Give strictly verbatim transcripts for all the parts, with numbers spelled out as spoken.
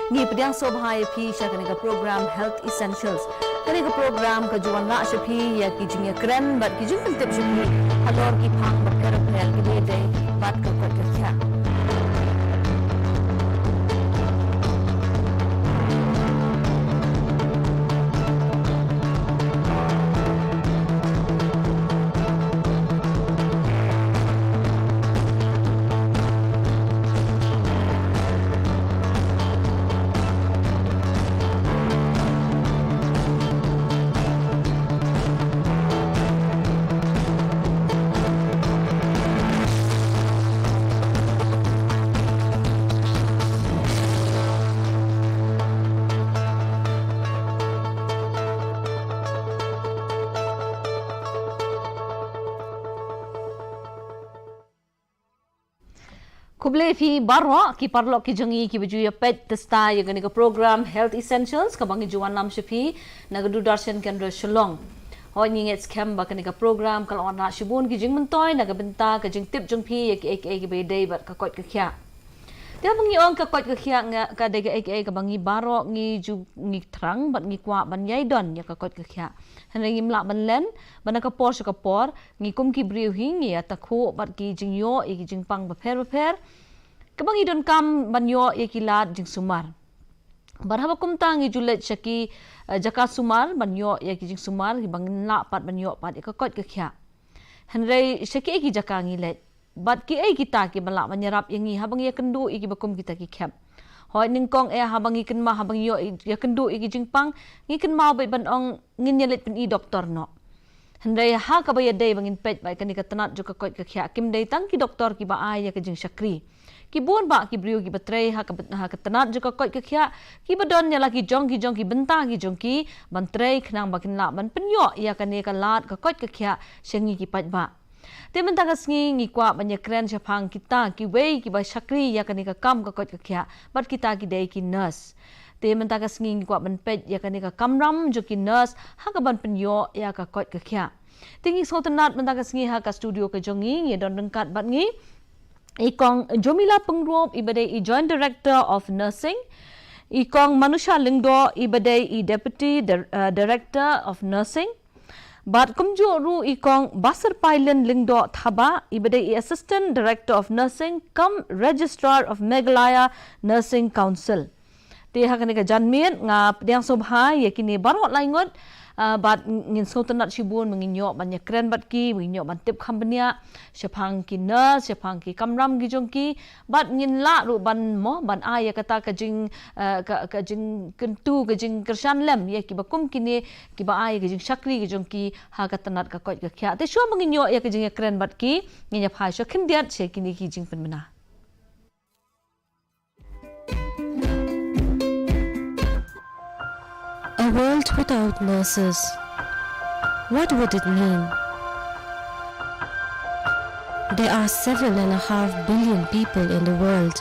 Ngi pdiang sngewbha ïa phi sha kane ka program Health Essentials. Kane ka program ka ju wanrah sha phi ïa ki jingïakren bad ki jingpyntip sha phi halor ki phang bapher bapher kiba ïadei bad ka koit ka khiah. Khublei phi baroh ki paralok ki jong ngi kiba ju ïa peit tista ïa kane ka program Health Essentials kaba ngi ju wanlam sha phi na ka Doordarshan Kendra Shillong. Hooid, ngi ngeit skhem ba kane ka program ka la wanrah shibun ki jingmyntoi na ka bynta ka jingtip jong phi ïa kiei kiei kiba ïadei bad ka koit ka khiah. Te haba ngi ong ka koit ka khiah, nga, ka dei kaei kaei kaba ngi baroh ngi ju ngi thrang bad ngi kwah ban ïai don ïa ka koit ka khiah. Hynrei ngim lah ban len ba na ka por sha ka por ngi kum ki briew hi ngi ïa takhuh bad ki jingïoh ïa ki jingpang bapher bapher kaba ngi donkam ban ïoh ïa ki lad jingsumar. Bad haba kumta ngi ju leit sha ki, eh, jaka sumar ban ïoh ïa ki jingsumar kiba ngin lah pat ban ïoh pat ïa ka koit ka khiah. Hynrei sha kiei ki jaka ngi leit bad kiei kita kiba lah ban ïarap ïa ngi haba ngi ïakynduh ïa kiba kum kita ki khep? Hooid, nyngkong eh haba ngi kynmaw, haba ngi ïoh ïakynduh ïa ki jingpang, ngi kynmaw beit ban ong ngin ïa leit pyni doktor noh. Hynrei ha kaba ïadei ba ngin peit bad kane ka tnat jong ka koit ka khiah, kim dei tang ki doktor kiba ai ïa ka jingshakri. Ki bun bah ki briew kiba trei ha ka, ha ka tnat jong ka koit ka khiah, kiba don ïa la ki jong ki jong ki bynta ki jong ki ban trei khnang ba kin lah ban pynïoh ïa kane ka lad ka koit ka khiah sha ngi ki paidbah. Te mynta ka sngi ngi kwah ban ïakren shaphang kita kiwei kiba shakri ïa kane ka kam ka koit ka khiah bad kita ki dei ki nurse. Te mynta ka sngi ngi kwah ban peit ïa kane ka kamram jong ki nurse ha kaban pynïoh ïa ka koit ka khiah. Te ngi sngewtynnat mynta ka sngi ha ka studio ka jong ngi, ngi don ryngkat bad ngi i Kong Jomila Pyngrope iba dei i Joint Director of Nursing, i Kong Manusha Lyngdoh iba dei i Deputy Dir-, uh, Director of Nursing, bad kumjuh ruh i Kong Basyrpailyn Lyngdoh Thabah iba dei i Assistant Director of Nursing cum Registrar of Meghalaya Nursing Council. Te ha kane ka janmiet nga pdiang sngewbha ïa kine baroh lai ngut, ah, bad ngin sngewtynnat shibun ba ngin ïoh ban ïakren bad ki, ba ngin ïoh ban tip kham bniah shaphang ki nurse, shaphang ki kamram ki jong ki, bad ngin lah ruh ban mo, ban ai ïa kata ka jing, eh, ka, ka jingkyntu, ka jingkyrshan lem ïa kiba kum kine kiba ai ïa ka jingshakri ki jong ki ha ka tnat ka koit ka khiah. Te shuwa ba ngin ïoh ïa ka jingïakren bad ki, ngin ïa phai sha khyndiat sha kine ki jingpynbna. A world without nurses. What would it mean? There are seven and a half billion people in the world,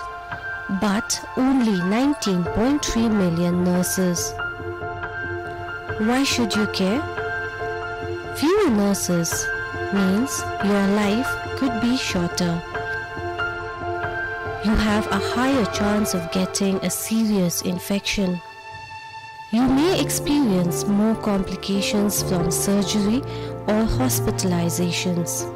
but only nineteen point three million nurses. Why should you care? Fewer nurses means your life could be shorter. You have a higher chance of getting a serious infection. You may experience more complications from surgery or hospitalizations.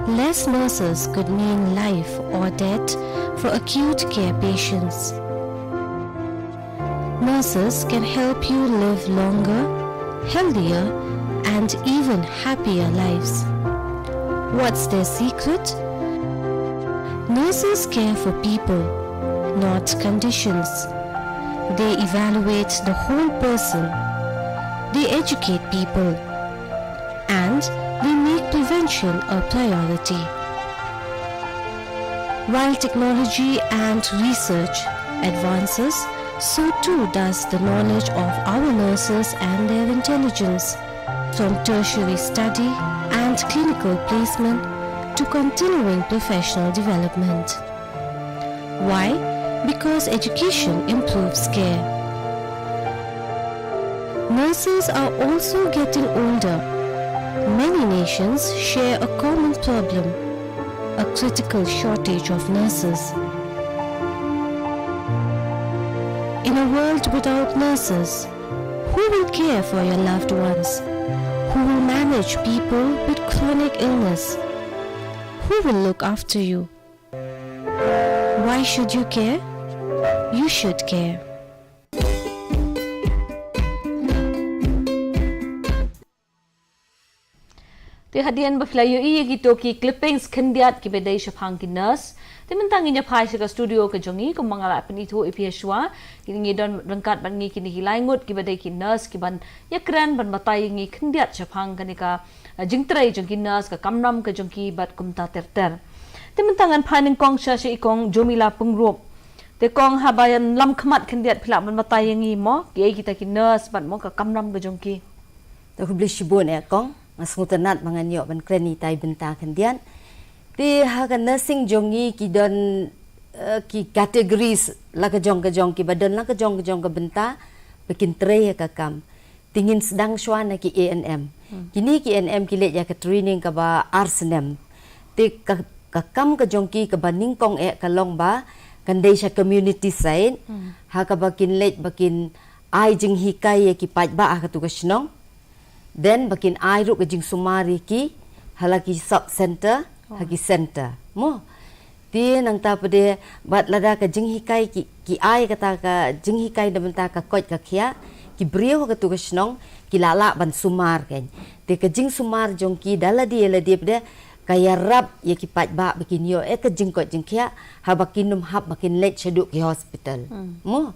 Less nurses could mean life or death for acute care patients. Nurses can help you live longer, healthier, and even happier lives. What's their secret? Nurses care for people, not conditions. They evaluate the whole person. They educate people. And they make prevention a priority. While technology and research advances, so too does the knowledge of our nurses and their intelligence, from tertiary study and clinical placement to continuing professional development. Why? Because education improves care. Nurses are also getting older. Many nations share a common problem, a critical shortage of nurses. In a world without nurses, who will care for your loved ones? Who will manage people with chronic illness? Who will look after you? Why should you care? You should care. Te hadien ba phi la ïohi ïa kito ki clippings khyndiat kiba dei shaphang ki nurse, te mynta ngin ïa phai sha ka studio ka jong ngi, kumba nga la pynithuh ïa phi hashwa. Ngi don ryngkat bad ngi kine ki lai ngut kiba dei ki nurse kiban ïakren ban batai ïa ngi khyndiat shaphang kane ka, eh, jingtrei jong ki nurse, ka kamram ka jong ki bad kumta ter ter. Te mynta ngan phai nyngkong sha sha i kong Jomila Pyngrope. Te kong, haba ïalam khmat khyndiat phi lah ban batai ïa ngi mo, kiei kita ki nurse bad mo ka kamram ka jong ki. To khublei shibun eh kong, nga sngewtynnat ba ngan ïoh ban kren ïa itai i bynta khyndiat. Te ha ka nursing jong ngi ki don, eh, ki categories la ka jong ka jong, kiba don la ka jong ka jong ka bynta ba kin trei ïa ka kam. Te ngin sdang shuwa na ki A N M. Hmm. Kine ki A N M ki leit ïa ka training kaba ar snem. Te ka, ka kam ka jong ki kaba nyngkong eh ka long ba kan dei sha community side. Hmm. Ha kaba kin leit ba kin ai jinghikai ïa ki paidbah ha katu ka shnong. Then ba kin ai ruh ka jingsumar ïa ki ha la ki sub center, ha ki center. Mo. Te nangta pat de bad lada ka jinghikai ki, ki ai kata ka jinghikai na bynta ka koit ka khiah, ki briew ha katu ka shnong ki lah lah ban sumar kein. Te ka jingsumar jong ki da lade lade pat de ka ïarap ïa ki paidbah ba kin ïoh eh ka jingkoit jingkhiah haba kin ym hap ba kin leit shaduh ki hospital. Hmm. Mo.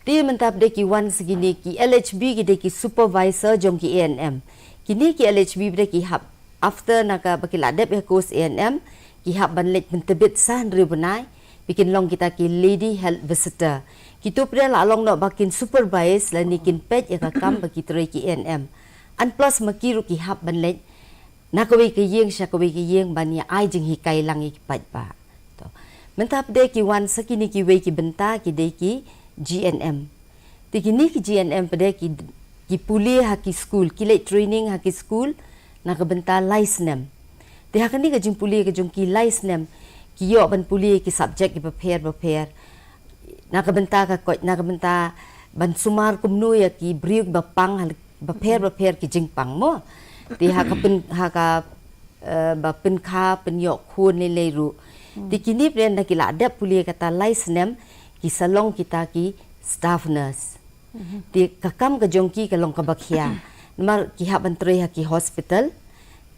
Te mynta pat de ki wan sha kine ki L H B, ki dei ki supervisor jong ki A N M. Kine ki L H B pat de ki hap, after na kaba ki la dep ïa course A N M, ki hap ban leit pyntbit sa hynriew bnai, ba kin long kita ki lady health visitor. Kito pat de la long noh ba kin supervise lane kin peit ïa ka kam ba ki trei ki A N M. And plus ma ki ruh ki hap ban leit na kawei ka ïing sha kawei ka ïing ban ïa ai jinghikai lang ïa ki paidbah. To. Mynta pat de ki wan sha kine kiwei ki bynta, ki dei ki G N M. Te kine ki G N M pat de ki, ki pule ha ki skul, ki leit training ha ki skul na ka bynta lai snem. Te ha kane ka jingpule ka jong ki lai snem, ki ïoh ban pule ki subject kiba pher ba pher. Na ka bynta ka koit, na ka bynta ban sumar kumno ïa ki briew ba pang, ha ba pher ba pher ki jingpang mo. Te ha ka pyn, ha ka, eh, ba pynkha pynïoh khun lei lei ruh. Hmm. Te kine pat de na ki la dep pule kata lai snem, ki sa long kita ki staff nurse. Mhm. Te ka kam ka jong ki ka long kaba khia. Namar ki hap ban trei ha ki hospital,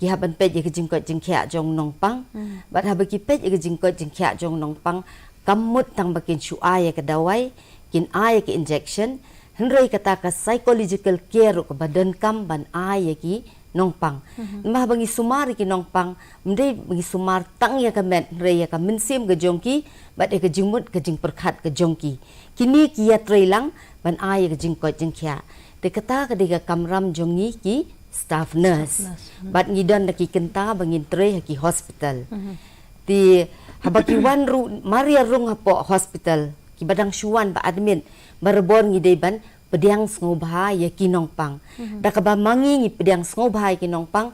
ki hap ban peit ïa ka jingkoit jingkhiah jong nongpang. Hmm. Bad haba ki peit ïa ka jingkoit jingkhiah jong nongpang, kam mut tang ba kin shu ai ïa ka dawai, kin ai ïa ka injection, hynrei kata ka psychological care ruh kaba donkam ban ai ïa ki nongpang. Mhm. Namar haba ngi sumar ïa ki nongpang, ym dei ba ngi sumar tang ïa ka met, hynrei ïa ka mynsiem ka jong ki, bad ïa ka jingmut ka jingpyrkhat ka jong ki. Kine ki ïatrei lang ban ai ïa ka jingkoit jingkhiah. Te kata ka dei ka kamram jong ngi ki staff nurse. Staff nurse, hmm. Bad ngi don da ki kynta ba ngin trei ha ki hospital. Mhm. Te haba ki wan ruh mar ïa rung hapoh hospital, kiba dang shu wan ba admit, barabor ngi dei ban pdiang sngewbha ïa ki nongpang. Mhm. Da kaba ma ngi ngi pdiang sngewbha ïa ki nongpang,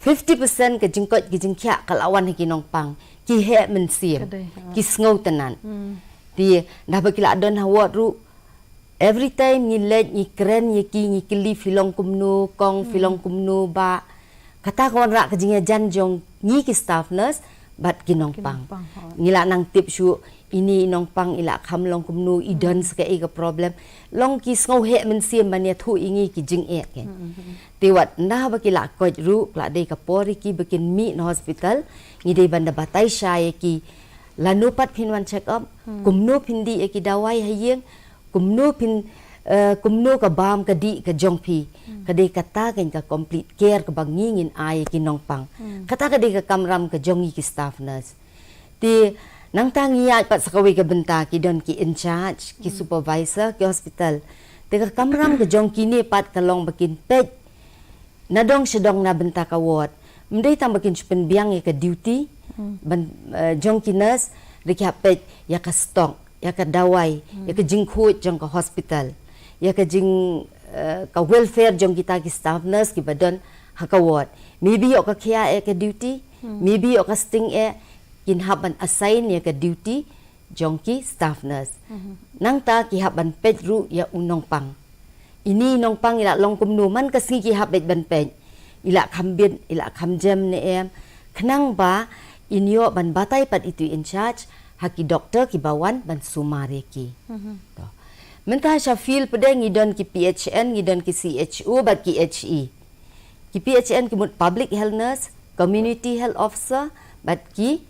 fifty percent ka jingkoit ka jingkhiah ka la wan ha ki nongpang. Ki heh mynsiem, ka dei, ha, ki sngewtynnat. Hmm. Te da ba ki la don ha ward ruh, every time ngi leit ngi kren ïa ki, ngi kylli phi long kumno kong, phi long kumno bah. Kata ka wanrah ka jingïajan jong ngi ki staff nurse bad ki nongpang. Ki nongpang, ha. Ngi la nang tip shuh, ine i nongpang i la kham long kumno, i don sa kaei ka problem. Long ki sngew heh mynsiem ban ïathuh ïa ngi ki jingeh kein. Hmm, hmm, hmm. Te wat ynda ba ki la koit ruh, ka la dei ka por ïa ki ba kin mih na hospital, ngi dei ban da batai shai ïa ki. Lano pat phin wan check up, hmm, kumno phin dih ïa ki dawai ha ïing, kumno phin, eh, kumno ka bam ka dih ka jong phi. Hmm. Ka dei kata kein ka complete care kaba ngi ngin ai ïa ki nongpang. Hmm. Kata ka dei ka kamram ka jong ngi ki staff nurse. Te nangta ngi ïaid pat sa kawei ka bynta, ki don ki in charge, ki, hmm, supervisor ki hospital. Te ka kamram ka jong kine pat ka long ba kin peit na dong sha dong na bynta ka ward. Ym dei tang ba kin shu pynbiang ïa ka duty, hmm, ban, eh, jong ki nurse, da ki hap peit ïa ka stock, ïa ka dawai, hmm, ïa ka jingkhuid jong ka hospital, ïa ka jing, eh, ka welfare jong kita ki staff nurse kiba don ha ka ward. Maybe ïoh ka khia eh ka duty, hmm, maybe ïoh ka sting eh, kin hap ban assign ïa ka duty jong ki staff nurse. Nangta ki hap ban peit ruh ïa u nongpang. Ini nongpang i la long kumno man ka sngi ki hap beit ban peit. I la kham bit, i la kham jem ne em. Khnang ba in ïoh ban batai pat ïa utu in charge ha ki doktor kiba wan ban sumar ïa ki. To. Mynta sha field pat de ngi don ki P H N, ngi don ki C H O bad ki H E. Ki P H N ki mut public health nurse, community health officer bad ki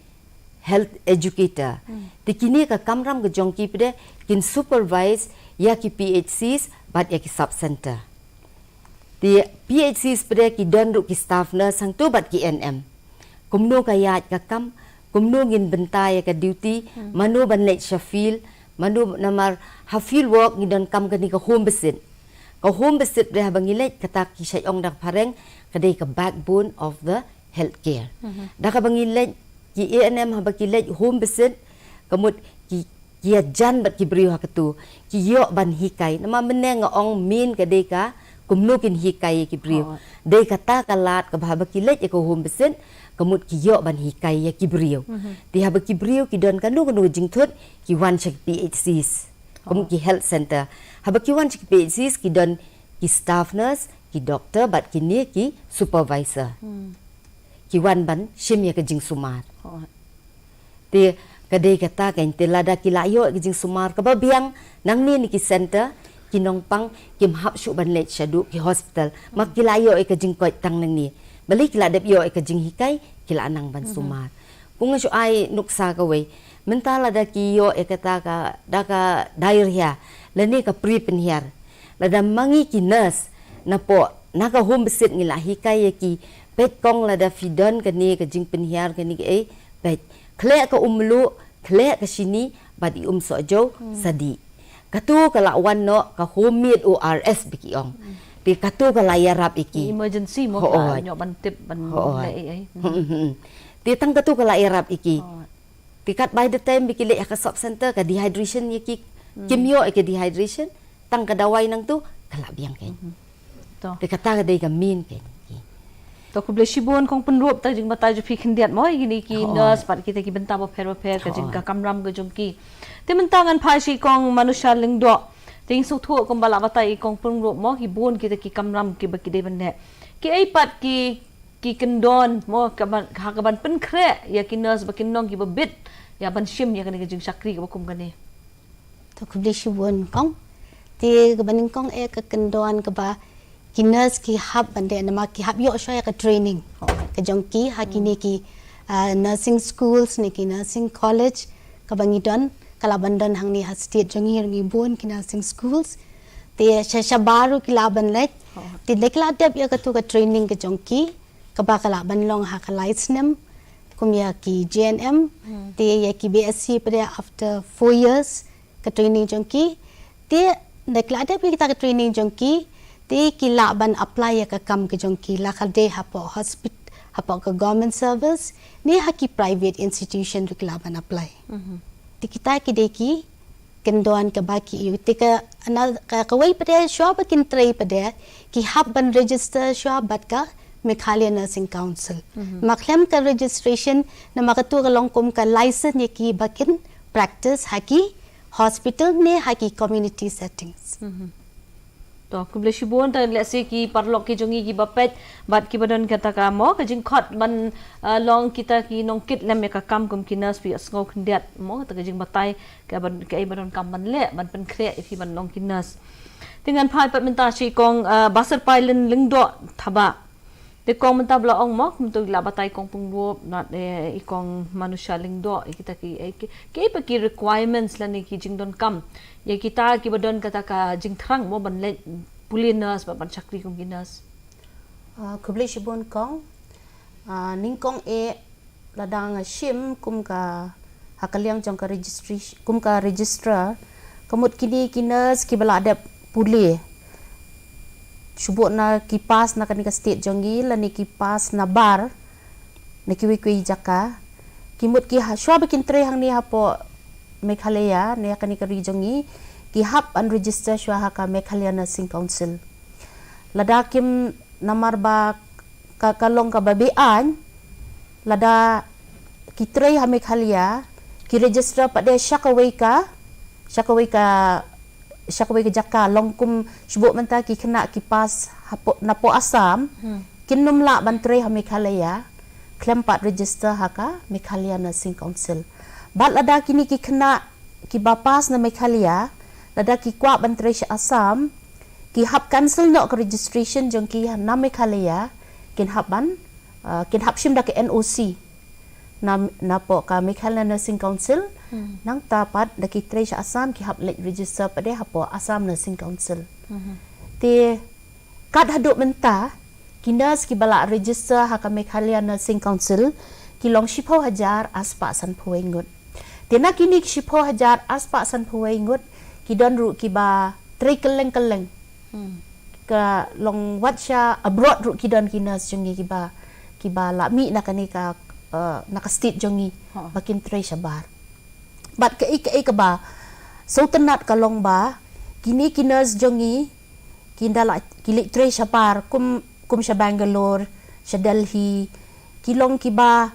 health educator. Te kine ka kamram ka jong ki pat de kin supervise ïa ki P H Cs bad ïa ki sub center. Te P H Cs pat de ki don ruh ki staff nurse hangto bad ki N M. Kumno ka ïaid ka kam, kumno ngin bynta ïa ka duty, mano ban leit sha field, mano namar ha field work ngi donkam kane ka home visit. Ka home visit pat de haba ngi leit kata ki shait ong da ka phareng ka dei ka backbone of the healthcare. Da kaba ngi leit ki A N M haba ki leit home visit ka mut ki ki ïajan bad ki briew ha katu, ki ïoh ban hikai. Namar mynne nga ong main ka dei ka kumno kin hikai ïa ki briew. Dei kata ka lad kaba haba ki leit ïa ka home visit ka mut ki ïoh ban hikai ïa ki briew. Te haba ki briew ki don kano kano jingthut ki wan sha ki P H Cs. Ka mut ki health center. Haba ki wan sha ki P H Cs ki don ki staff nurse, ki doktor bad kine ki supervisor. Ki wan ban shim ïa ka jingsumar. Te ka dei kata kein te lada ki la ïoh ïa ka jingsumar kaba biang nangne na ki center, ki nongpang kim hap shuh ban leit shaduh ki hospital. Ma ki la ïoh ïa ka jingkoit tang nangne. Balei ki la dep ïoh ïa ka jinghikai, ki la nang ban sumar. Kong nga shu ai nuksa kawei. Mynta lada ki ïoh ïa kata ka, da ka diarrhea lane ka pri pynhiar. Lada ma ngi ki nurse napoh na ka home visit ngi la hikai ïa ki, peit kong lada phi don kane ka jingpynhiar kane kaei, peit. Khleh ka umluh, khleh ka shini bad i umsohjew sa dih. Katu ka la wan noh ka homemade O R S ba ki ong. Te katu ka la ïarap ïa ki. Emergency mo, ki la ïoh ban tip ban leh ei ei. Te tang katu ka la ïarap ïa ki. Te kat by the time ba ki leit ha ka sub center ka dehydration ïa ki, kim ïoh ïa ka dehydration, tang ka dawai nangtu ka la biang kein. Te kata ka dei ka main kein. To khublei shibun Kong Pynrup, ta jingbatai jong phi khyndiat mo ïa kine ki nurse bad kita ki bynta bapher bapher ka jing ka kamram ka jong ki. Te mynta ngan phai sha i Kong Manusha Lyngdoh. Te ngi sngewthuh kumba la batai i Kong Pynrup mo, ki bun kita ki kamram kiba ki dei ban leh. Kiei pat ki ki kyndon mo kaban, ha kaban pynkhreh ïa ki nurse ba kin long kiba bit ïa ban shim ïa kane ka jingshakri kaba kum kane. To khublei shibun Kong. Te kaba nyngkong eh ka kyndon kaba ki nurse ki hap ban leh namar ki hap ïoh shuwa ïa ka training ka jong ki ha kine ki, ah, nursing schools ne ki nursing college kaba ngi don, ka la ban don hangne ha state jong ngi, ngi bun ki nursing schools. Te sha shabar ruh ki la ban leit. Te da ki la dep ïa katu ka training ka jong ki, kaba ka la ban long ha ka lai snem kum ïa ki J N M. Te ïa ki B S C pat de after four years ka training jong ki. Te da ki la dep ïa kita ka training jong ki, te ki lah ban apply ïa ka kam ka jong ki, la ka dei hapoh hospit-, hapoh ka government service ne ha ki private institution ruh ki lah ban apply. Te kita ki dei ki kyndon kaba ki ïoh. Te ka, na, ka, kawei pat de shuwa ba kin trei pat de ki hap ban register shuwa bad ka Meghalaya Nursing Council. Ma khlem ka registration, namar katu ka long kum ka license ïa ki ba kin practice ha ki hospital ne ha ki community settings. To khublei shibun, ta lehse ki paralok ki jong ngi kiba peit bad kiba don kata ka mo ka jingkhot ban, ah, long kita ki nongkit lem ïa ka kam kum ki nurse, phi ïohsngew khyndiat mo kata ka jingbatai kaban, kaei ba donkam ban leh ban pynkhreh ïa phi ban long ki nurse. Te ngan phai pat mynta sha i Kong, ah, Basyrpailyn Lyngdoh Thabah. Te Kong mynta ba la ong mo, kumta la batai Kong Pynrup, na, eh, i Kong Manusha Lyngdoh, eh, kita ki, eh, ki, kiei pat ki requirements lane ki jingdonkam ïa kita kiba don kata ka jingthrang mo ban leit pule nurse, ban, ban shakri kum ki nurse. Ah, khublei shibun Kong. Ah, nyngkong eh lada nga shim kum ka ha ka liang jong ka registry, kum ka registrar, ka mut kine ki nurse kiba la dep pule, shu bud na ki pass na kane ka state jong ngi lane ki pass na bar na kiwei kiwei jaka, ki mut ki ha, shuwa ba kin trei hangne hapoh Meghalaya ne ha kane ka ri jong ngi, ki hap ban register shuwa ha ka Meghalaya Nursing Council. Lada kim, namar ba ka, ka long kaba beaiñ, lada ki trei ha Meghalaya, ki register pat de sha kawei ka, sha kawei ka, sha kawei ka jaka, long kum shibun mynta ki khynnah ki pass hapoh, napoh Assam, kin ym lah ban trei ha Meghalaya khlem pat register ha ka Meghalaya Nursing Council. Bad lada kine ki khynnah kiba pass na Meghalaya, lada ki kwah ban trei sha Assam, ki hap cancel noh ka registration jong ki na Meghalaya, kin hap ban, uh, kin hap shim da ka N O C na, napoh ka Meghalaya Nursing Council. Nangta pat da ki trei sha Assam ki hap leit register pat de hapoh Assam Nursing Council. Te kat haduh mynta ki nurse kiba la register ha ka Meghalaya Nursing Council ki long shiphew hajar arspah sanphew wei ngut. Te na kine ki shiphew hajar arspah sanphew wei ngut, ki don ruh kiba trei kylleng kylleng. Ka long wat sha abroad ruh ki don ki nurse jong ngi kiba, kiba la mih na kane ka, uh, na ka state jong ngi, ba kin trei shabar. Bad kaei kaei kaba sngewtynnat ka long ba kine ki nurse jong ngi, ki da la, ki leit trei shabar, kum, kum sha Bangalore, sha Delhi, ki long kiba,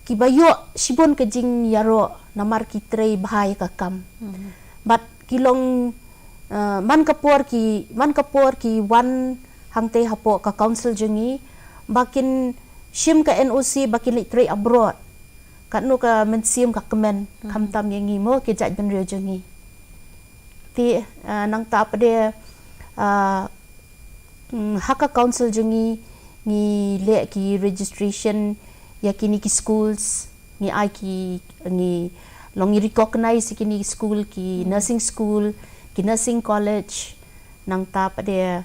kiba ïoh shibun ka jingïaroh namar ki trei bha ïa ka kam. Bad ki long, uh, man ka por ki, man ka por ki wan hangtei hapoh ka council jong ngi, ba kin shim ka N O C ba kin leit trei abroad. Katno ka mynsiem ka kmen, khamtam ïa ngi mo ki jaitbynriew jong ngi. Te, uh, nangta pat de, uh, mm, ha ka council jong ngi, ngi leh ki registration ïa kine ki schools, ngi ai ki, ngi long ngi recognize ïa kine ki school, ki nursing school, ki nursing college. Nangta pat de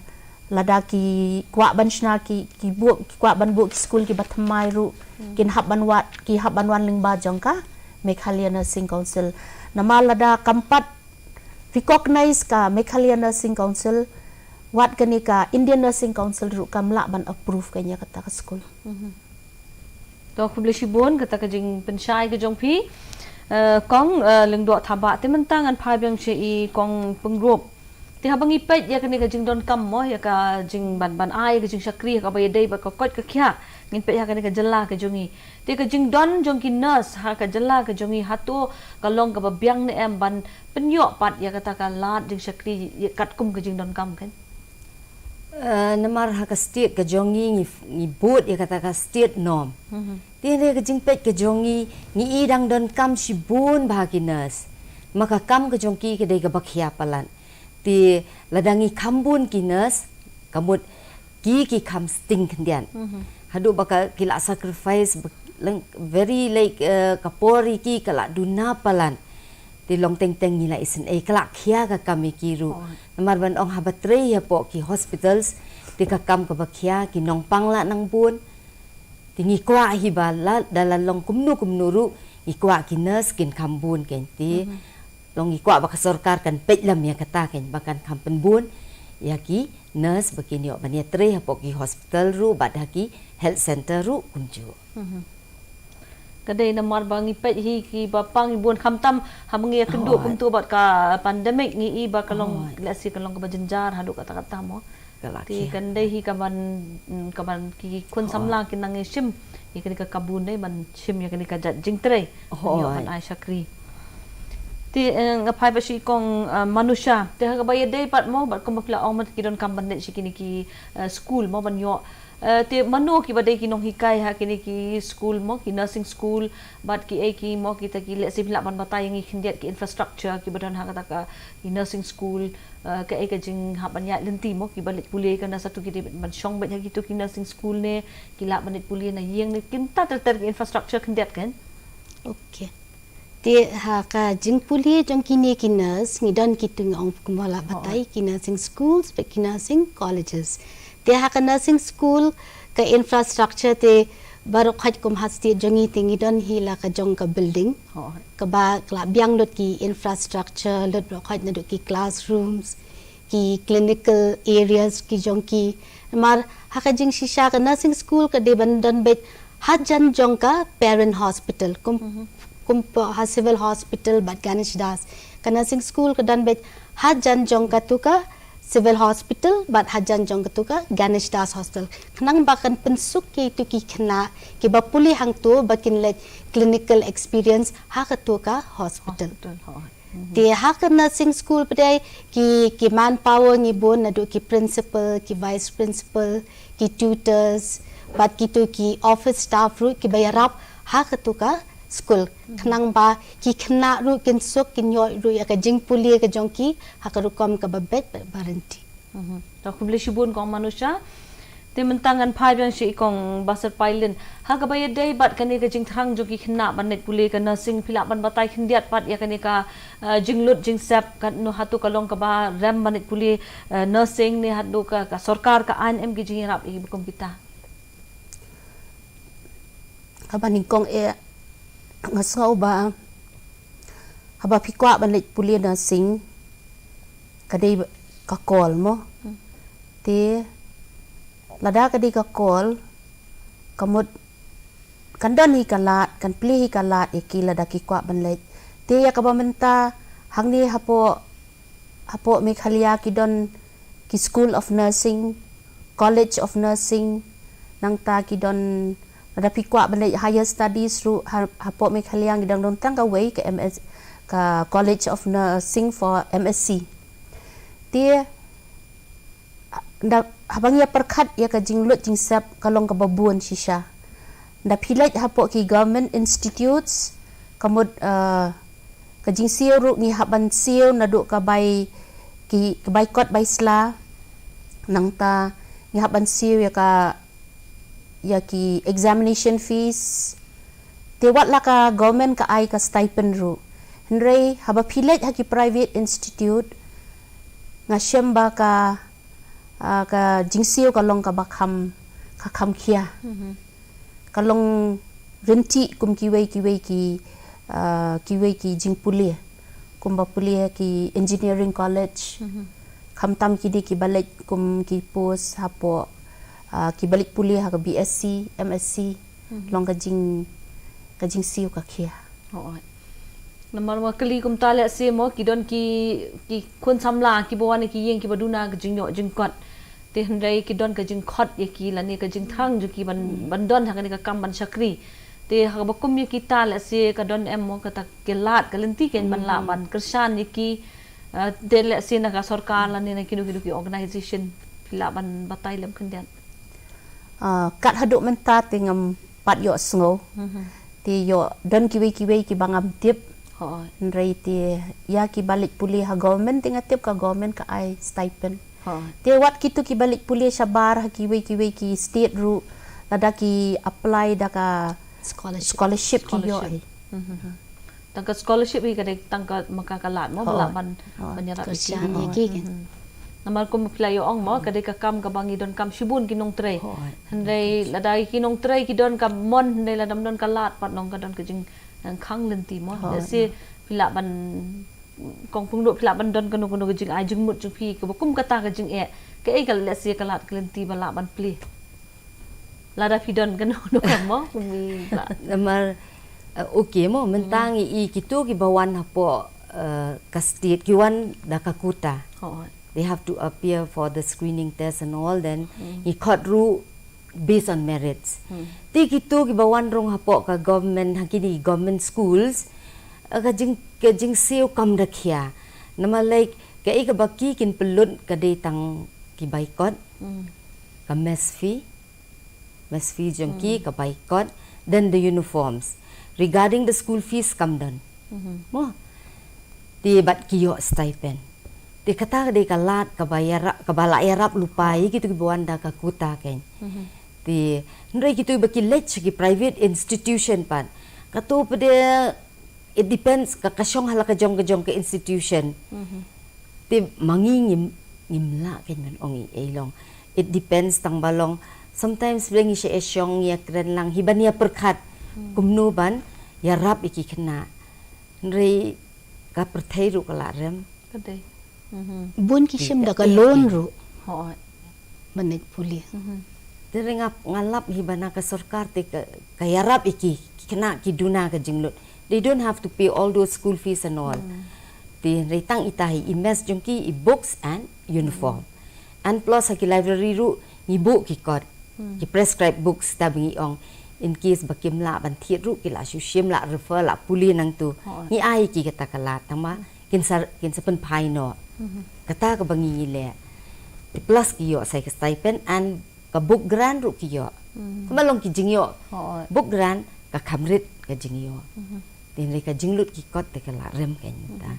lada ki kwah ban shna ki, ki buh, ki kwah ban buh ki school kiba thymmai ruh, kin hap ban wad, ki hap ban wan lyngba jong ka Meghalaya Nursing Council. Namar lada kam pat recognize ka Meghalaya Nursing Council, wat kane ka Indian Nursing Council ruh kam lah ban approve ka ïa kata ka school. To khublei shibun kata ka jingpynshai ka jong phi. Eh, kong, eh, Lyngdoh Thabah, te mynta ngan phai biang sha i Kong Pyngrope. Te haba ngi peit ïa kane ka jingdonkam mo, ïa ka jingban, ban ai ka jingshakri ha kaba ïadei bad ka koit ka khiah, ngin peit ha kane ka jylla ka jong ngi. Te ka jingdon jong ki nurse ha ka jylla ka jong ngi, hato ka long kaba biang ne em ban pynïoh pat ïa kata ka lad jingshakri ïa katkum ka jingdonkam kan? Eh, namar ha ka state ka jong ngi, ngi, ngi bud ïa kata ka state norm. Te hynrei ka jingpeit ka jong ngi, ngi i dang donkam shibun bha ki nurse. Ma ka kam ka jong ki ka dei kaba khia palat. Te lada ngi kham bun ki nurse, ka mut ki, ki kham sting khyndiat. Haduh ba ka, ki la sacrifice, ba, leng, very, like, eh, ka por ïa ki ka la duna palat. Te long teng teng ngi la isynei, ka la khia ka kam ïa ki ruh. Namar ban ong haba trei hapoh ki hospitals, te ka kam kaba khia, ki nongpang la nang bun. Te ngi kwah hi ba la, da la long kumno kumno ruh, ngi kwah ki nurse kin kham bun kan te. Long ngi kwah ba ka sorkar kan peit lem ïa kata kan, ba kan kham pynbun ïa ki nurse ba kin ïoh ban ïatrei hapoh ki hospital ruh bad ha ki health center ruh kumjuh. Ka dei namar ba ngi peit hi kiba pang hi bun, khamtam haba ngi ïakynduh kumto bad ka pandemic, ngi i ba ka long, lehse ka long kaba jynjar haduh katta katta mo. Ka la khia. Te kan dei hi kaban, mm, kaban ki khun samla kin nang ïashim ïa kane ka kabu ne, ban shim ïa kane ka jait jingtrei. Ïoh ban ai shakri. Te, eh, nga phai pat sha i Kong, eh, Manusha. Te ha kaba ïadei pat mo bad kumba phi la ong, man ki donkam ban leit sha kine ki, eh, school mo ban ïoh. Eh, te mano kiba dei ki nonghikai ha kine ki school mo, ki nursing school, bad kiei ki mo kita ki, lehse phi lah ban batai ïa ngi khyndiat ki infrastructure kiba don ha kata ka ki nursing school, eh, kaei ka jinghap ban ïaid lynti mo, kiba leit pule ka nurse, hato ki dei ban shong beit ha kito ki nursing school ne ki lah ban leit pule na ïing ne, kumta ter ter ki infrastructure khyndiat kan? Okay. Te ha ka jingpule jong kine ki nurse, ngi don kito, ngi ong kumba la batai, ki nursing schools bad ki nursing colleges. Te ha ka nursing school ka infrastructure te baroh khoit kum ha state jong ngi te ngi don hi la ka jong ka building. Kaba la biang lut ki infrastructure, lut baroh khoit, naduh ki classrooms, ki clinical areas ki jong ki. Namar ha ka jingshisha ka nursing school ka dei ban don beit hajan jong ka parent hospital. Kum, kum ha Civil Hospital bad Ganesh Das, ka nursing school ka don beit hajan jong katu ka Civil Hospital bad hajan jong katu ka Ganesh Das Hostel. Khnang ba kan pynsuk ki tu ki khynnah kiba pule hangtu ba kin leh clinical experience ha katu ka hospital. Hospital, ho. Te ha ka nursing school pat de ki, ki manpower ngi bun naduh ki principal, ki vice principal, ki tutors, bad kitu ki office staff ruh kiba ïarap ha katu ka school. Khnang ba ki khynnah ruh kin suk kin ïoh ruh ïa ka jingpule ka jong ki ha ka rukom kaba beit bad ba ryntih. Mhm. Ta khublei shibun kong Manusha. Te mynta ngan phai biang sha i kong Baser Pailin. Ha kaba ïadei bad kane ka jingthrang jong ki khynnah ban leit pule ka nursing, phi lah ban batai khyndiat pat ïa kane ka, eh, jinglut jingsep, katno hato ka long kaba rem ban leit pule, eh, nursing ne hato ka, ka sorkar ka ai em ki jingïarap ïa kiba kum kita. Haba nyngkong eh nga sngew ba haba phi kwah ban leit pule nursing ka dei ka call mo. Hmm. Te lada ka dei ka call ka mut kan don hi ka lad, kan plie hi ka lad ïa ki lada ki kwah ban leit. Te ïa kaba mynta hangne hapoh, hapoh Meghalaya ki don ki School of Nursing, College of Nursing, nangta ki don, lada phi kwah ban leit higher studies ruh ha, hapoh Meghalaya ngi dang don tang kawei ka M S, ka College of Nursing for M S C. Te nda, haba ngi ïa pyrkhat ïa ka jinglut jingsep ka long kaba bun shisha. Nda phi leit hapoh ki government institutes ka mut, eh, ka jingsiew ruh ngi hap ban siew naduh ka bai, ki, ka bai kot bai sla. Nangta ngi hap ban siew ïa ka, ïa ki examination fees. Te wat la ka government ka ai ka stipend ruh. Hynrei haba phi leit ha ki private institute nga shem ba ka, ah, ka jingsiew ka long kaba kham, ka kham khia. Mhm. Ka long ryntih kum kiwei kiwei ki, ah, kiwei ki jingpule. Kumba pule ki engineering college. Mhm. Khamtam kine kiba leit kum ki post hapoh, ah, kiba leit pule ha ka B S C, M S C. Mhm. Long ka jing, ka jingsiew ka khia. Hooid. Namar ma kylli kumta lehse mo ki don ki, ki khun samla kiba wan na ki ïing kiba duna ka jingïoh jingkot. Te hynrei ki don ka jingkhot ïa ki lane ka jingthrang jong ki ban, ban don ha kane ka kam ban shakri. Te haba kum ïa kita lehse ka don em mo kata ka lad ka lynti kein ban lah ban kyrshan ïa ki, ah, te lehse na ka sorkar lane na kino kino ki organisation phi lah ban batai lem khyndiat. Ah, kat haduh mynta te ngam pat ïoh sngew. Mhm. Te ïoh don kiwei kiwei kiba ngam tip. Hooid. Hynrei te ïa kiba leit pule ha government te nga tip ka government ka ai stipend. Hooid. Te wat kitu kiba leit pule shabar ha kiwei kiwei ki state ruh lada ki apply da ka scholarship, scholarship ki ïoh. Scholarship. Mhm. Tang ka scholarship hi ka dei tang ka ma ka ka lad mo ba lah ban, ban ïarap ïa ki. Kyrshan ïa ki kan. Mhm. Namar kum phi la ïoh ong mo ka dei ka kam kaba ngi donkam shibun ki nongtrei. Hooid. Hynrei lada ki nongtrei ki don ka mon hynrei lada ym don ka lad pat long ka don ka jing, eh, khang lynti mo. Hooid. Lehse phi lah ban kong pung duh phi lah ban don kano kano ka jingai jingmut jong phi kaba kum kata ka jingeh. Kaei ka lehse ka lad ka lynti ba lah ban plie. Lada phi don kano kano ka mo kum i la. Namar, eh, okay mo, mynta ngi i kitu kiba wan hapoh, eh, ka state ki wan da ka quota. Hooid. They have to appear for the screening test and all, then ngi khot ruh based on merits. Hmm. Te kitu kiba wan rung hapoh ka government, ha kine government schools, eh, ka jing, ka jingsiew kam da khia. Namar like kaei kaba ki kin pynlut ka dei tang ki bai kot, hmm, ka mess fee, mess fee jong ki, hmm, ka bai kot, then the uniforms. Regarding the school fees kam don. Mhm. Mo. Te bad ki ïoh stipend. Te kata ka dei ka lad kaba ïarap, kaba lah ïarap lypa ïa kitu kiba wan da ka quota kein. Mhm. Te hynrei kitu ba ki leit sha ki private institution pat. Kato pat de it depends ka, ka shong ha la ka jong ka jong ka institution. Mhm. Te ma ngi ngim, ngim lah kein ban ong ei ei long. It depends tang ba long. Sometimes ba ngi shu ïa shong ïa kren lang hi ban ïa pyrkhat. Hmm. Kumno ban ïarap ïa ki khynnah. Hynrei ka pyrthei ruh ka la rem. Ka dei. Mhm. Bun ki shim da ka loan ruh. Hooid. Ban leit pule. Mhm. Te hynrei nga, nga lap hi ba na ka sorkar te ka, ka ïarap ïa ki, ki khynnah ki duna ka jinglut. They don't have to pay all those school fees and all. Hmm. Te hynrei tang ita hi i mess jong ki i books and uniform. And plus ha ki library ruh ngi buh ki kot. Ki prescribed books, ta ba ngi ong in case ba kim lah ban thied ruh ki lah shu shim, lah refer, lah pule nangtu. Ngi ai ki kata ka lad tang ba kin sa, kin sa pynphai noh. Kata kaba ngi leh. Te plus ki ïoh sa ka stipend and ka book grant ruh ki ïoh. Kumba long ki jingïoh. Book grant ka kham rit ka jingïoh. Te hynrei ka jinglut ki kot te ka lah rem ka mynta.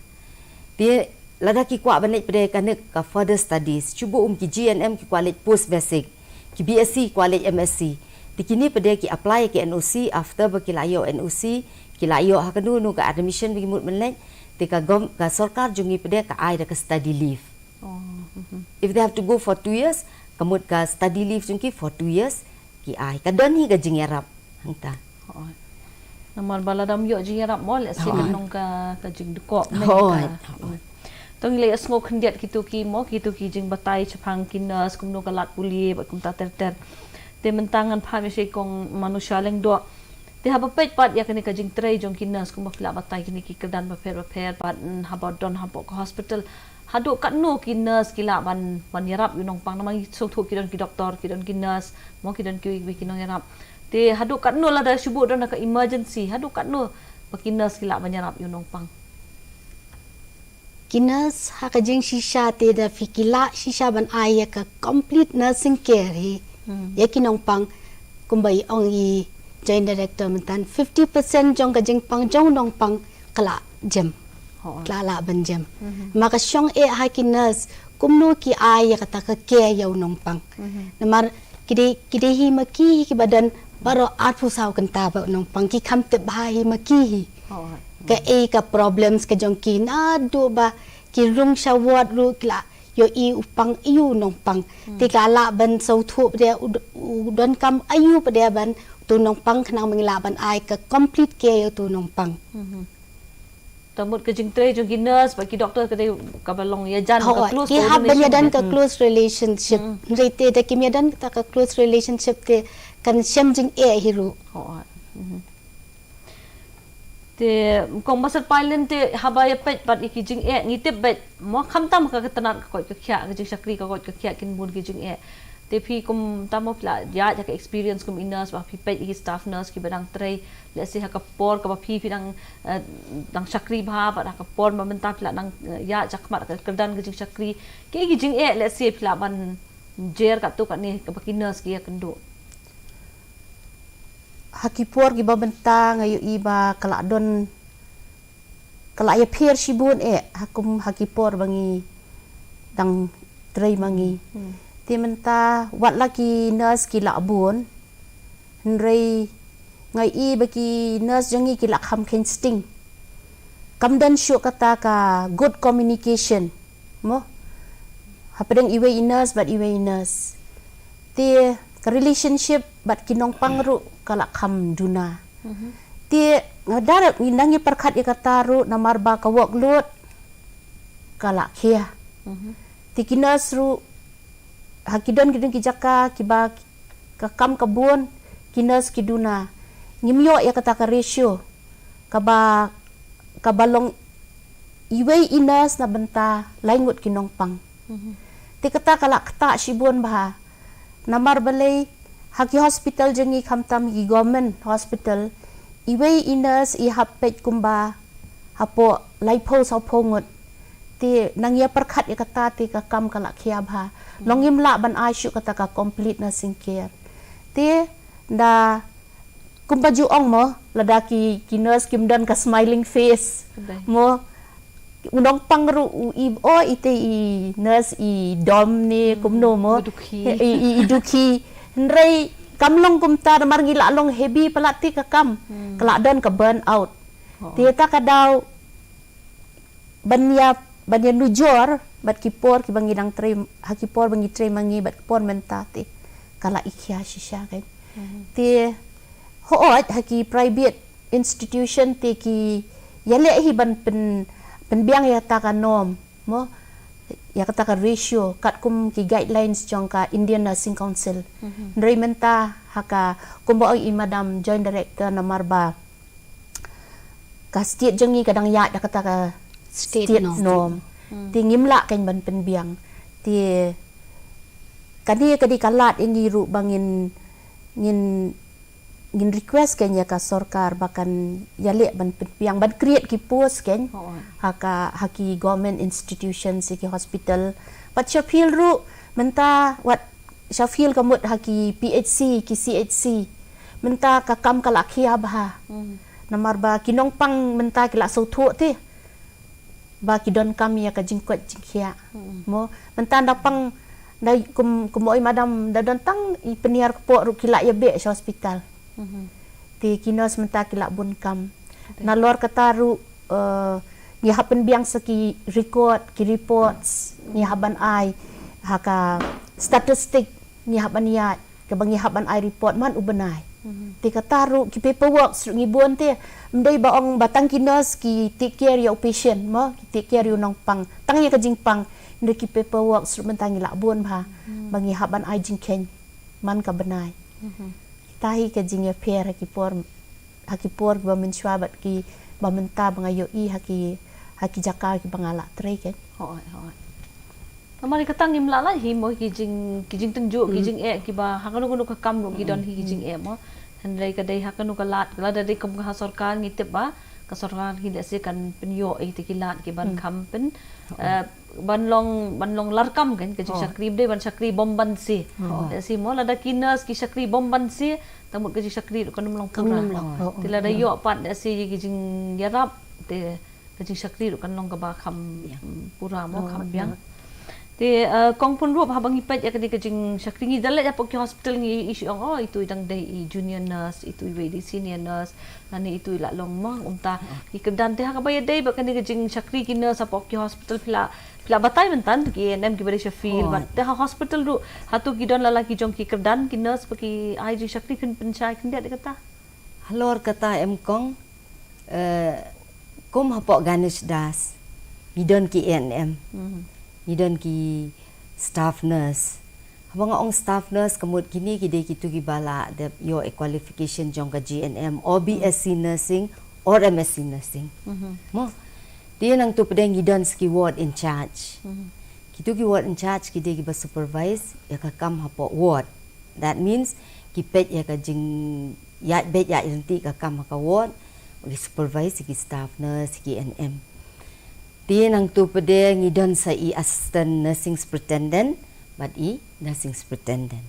Te lada ki kwah ban leit pat de kane ka further studies, shu buh um ki G N M ki kwah leit post basic, ki B Sc ki kwah leit M Sc. Te kine pat de ki apply ki N O C, after ba ki la ïoh N O C, ki la ïoh ha kano kano ka admission ba ki mut ban leit. Te ka gov-, ka sorkar jong ngi pat de ka ai da ka study leave. If they have to go for two years, ka mut ka study leave jong ki for two years, ki ai. Ka don hi ka jingïarap hangta. Namar ba lada ym ïoh jingïarap mo, lehse kan long ka, ka jingdukop. To ngi la ïa sngew khyndiat kito ki mo, kito ki jingbatai shaphang ki nurse, kumno ka lad pule bad kumta ter ter. Te mynta ngan phai sha i kong Manusha Lyngdoh. Te haba peit pat ïa kane ka jingtrei jong ki nurse, kumba phi la batai, kine ki kyrdan bapher bapher pat, mm, haba don hapoh ka hospital, haduh katno ki nurse ki lah ban, ban ïarap ïa u nongpang? Namar ngi sngewthuh ki don ki doktor, ki don ki nurse, mo, ki don kiwei kiwei ki nongïarap. Te haduh katno lada shu buh don ka emergency, haduh katno ba ki nurse ki lah ban ïarap ïa u nongpang? Ki nurse ha ka jingshisha te da phi ki lah shisha ban ai ïa ka complete nursing care hi ïa ki nongpang, kumba i ong i Joint Director mynta, fifty percent jong ka jingpang jong u nongpang ka la jem. Ka la lah ban jem. Ma ka shong eh ha ki nurse kumno ki ai ïa kata ka care ïa u nongpang. Namar ki dei, ki dei hi ma ki hi kiba don baroh arphew saw kynta bad u nongpang, ki kham tip bha hi ma ki hi. Kaei ka problems ka jong ki, naduh ba ki rung sha ward ruh ki la ïohi u pang aiu u nongpang. Te ka lah ban sngewthuh pat de u, u donkam aiu pat de ban uto u nongpang khnang ba ngi lah ban ai ka complete care ïa uto u nongpang. Te mut ka jingtrei jong ki nurse bad ki doktor ka dei kaba long ïajan, ka close, ki hap ban ïadan relationship, ka close relationship. Hynrei te da kim ïadan kata ka close relationship te kan shem jingeh hi ruh. Te kong Master Pailin, te haba ïa peit pat ïa ki jingeh, ngi tip beit mo, khamtam ka, ka tnat ka koit ka khiah, ka jingshakri ka koit ka khiah, kin bun ki jingeh. Te phi kumta mo, phi la ïaid ha ka experience kum i nurse, ba phi peit ïa ki staff nurse kiba dang trei, lehse ha ka por kaba phi, phi dang, eh, dang shakri bha, bad ha ka por ba mynta phi la dang, eh, ïaid shakhmat ka kyrdan ka jingshakri, kiei ki jingeh lehse phi lah ban jer katto katne kaba ki nurse ki ïakynduh? Ha ki por kiba mynta nga ïohi ba ka la don, ka la ïapher shibun eh ha kum ha ki por ba ngi dang trei ma ngi. Te mynta wat la ki nurse ki la bun, hynrei nga ïohi ba ki nurse jong ngi ki la kham kheiñ sting. Kam don shuh kata ka good communication mo, hapdeng iwei i nurse bad iwei i nurse. Te ka relationship bad ki nongpang ruh ka la kham duna. Te nga da nang ïa pyrkhat ïa kata ruh namar ba ka workload ka la khia. Te ki nurse ruh ha ki don, ki don ki jaka kiba ka kam ka bun, ki nurse ki duna. Ngim ïoh ïa kata ka ratio kaba, kaba long iwei i nurse na bynta lai ngut ki nongpang. Te kata ka la ktah shibun bha. Namar balei ha ki hospital jong ngi, khamtam ki government hospital, iwei i nurse i hap peit kumba hapoh laiphew sawphew ngut. Te nang ïa pyrkhat ïa kata te ka kam ka la khia bha. Long ngim lah ban ai shuh kata ka complete nursing care. Te da kumba ju ong mo, lada ki, ki nurse kim don ka smiling face mo, u nongpang ruh u i, o, ite i nurse i dom ne kumno mo, i, i, i dukhi. Hynrei kam long kumta, namar ngi la long heavy palat te ka kam, ka la don ka burn out. Te ta ka daw ban ïa, ban ïa nujor bad ki por kiba ngi dang trei, ha ki por ba ngi trei ma ngi bad ki por mynta te ka la i khia shisha kein. Te hooid ha ki private institution te ki ïaleh hi ban pyn, pynbiang ïa kata ka norm mo, ïa kata ka ratio katkum ki guidelines jong ka Indian Nursing Council. Hynrei mynta ha ka, kumba ong i Madam Joint Director, namar ba ka state jong ngi ka dang ïaid da kata ka State norm. Te ngim lah kein ban pynbiang. Te kane ka dei ka lad ïa ngi ruh ba ngin, ngin, ngin request kein ïa ka sorkar ba kan ïaleh ban pynbiang, ban create ki post kein. Ha ka, ha ki government institutions, ïa ki hospital. Bad sha field ruh mynta wat sha field ka mut ha ki P H C, ki C H C. Mynta ka kam ka la khia bha. Namar ba ki nongpang mynta ki la sngewthuh te ba ki donkam ïa ka jingkoit jingkhiah. Mo, mynta da pang, da kum, kum oi madam, da don tang i pynïar kpoh ruh ki la ïa beh sha hospital. Te ki nurse mynta ki la bun kam. Nalor kata ruh, eh, ngi hap pynbiang sa ki record, ki reports ngi hap ban ai ha ka statistic, ngi hap ban ïaid kaba ngi hap ban ai report man u bnai. Te kata ruh ki paperwork ruh ngi bun te, ym dei ba ong ba tang ki nurse ki take care ïa u patient mo, ki take care ïa u nongpang, tang ïa ka jingpang. Hynrei ki paperwork ruh mynta ngi la bun bha ba ngi hap ban ai jingkheiñ man ka bnai. Kita hi ka jingïapher ha ki por, ha ki por ba mynshuwa bad ki ba mynta ba nga ïohi ha ki, ha ki jaka kiba nga la trei kein. Hooid, hooid. Namar kata ngim lah lah hi mo ki jing, ki jingtynjuh, ki jingeh kiba ha kano kano ka kam ruh ki don hi ki jingeh mo. Hynrei ka dei ha kano ka lad, lada dei kum ka ha sorkar ngi tip ba ka sorkar hi lehse kan pynïoh ïa kita ki lad kiban kham pyn, eh, ban long, ban long larkam kein ka jingshakri, ym dei ban shakri bymbanse. Lehse mo lada ki nurse ki shakri bymbanse, tang mut ka jingshakri ruh kan ym long pura. Te lada ïoh pat lehse ïa ki jingïarap, te ka jingshakri ruh kan long kaba kham, mm, pura mo, kham biang. Te, eh, Kong Pynrup, haba ngi peit ïa kane ka jingshakri, ngi da leit hapoh ki hospital ngi ïohi shu ong, oh, itu i dang dei i junior nurse, itu iwei i dei senior nurse, lane itu i la long mo, kumta. Ngi kyrdan te ha kaba ïadei bad kane ka jingshakri ki nurse hapoh ki hospital, phi la, phi la batai mynta ki A N M kiba dei sha field, bad te ha hospital ruh hato ki don la la ki jong ki kyrdan ki nurse ba ki ai jingshakri, phin pynshai khyndiat ïa kata? Halor kata em Kong, eh, kum hapoh Ganesh Das, ngi don ki A N M, ngi don ki staff nurse. Haba nga ong staff nurse, ka mut kine ki dei kitu kiba la dep ïoh ïa qualification jong ka G N M, or B S c nursing, or M S c nursing. Mo, te nangtu pat de ngi don sa ki ward in charge. Kitu ki ward in charge ki dei kiba supervise ïa ka kam hapoh ward. That means ki peit ïa ka jingïaid beit ïaid ryntih ka kam ha ka ward, ki supervise ïa ki staff nurse, ki A N M. Te nangtu pat de ngi don sa i assistant nursing superintendent bad i nursing superintendent.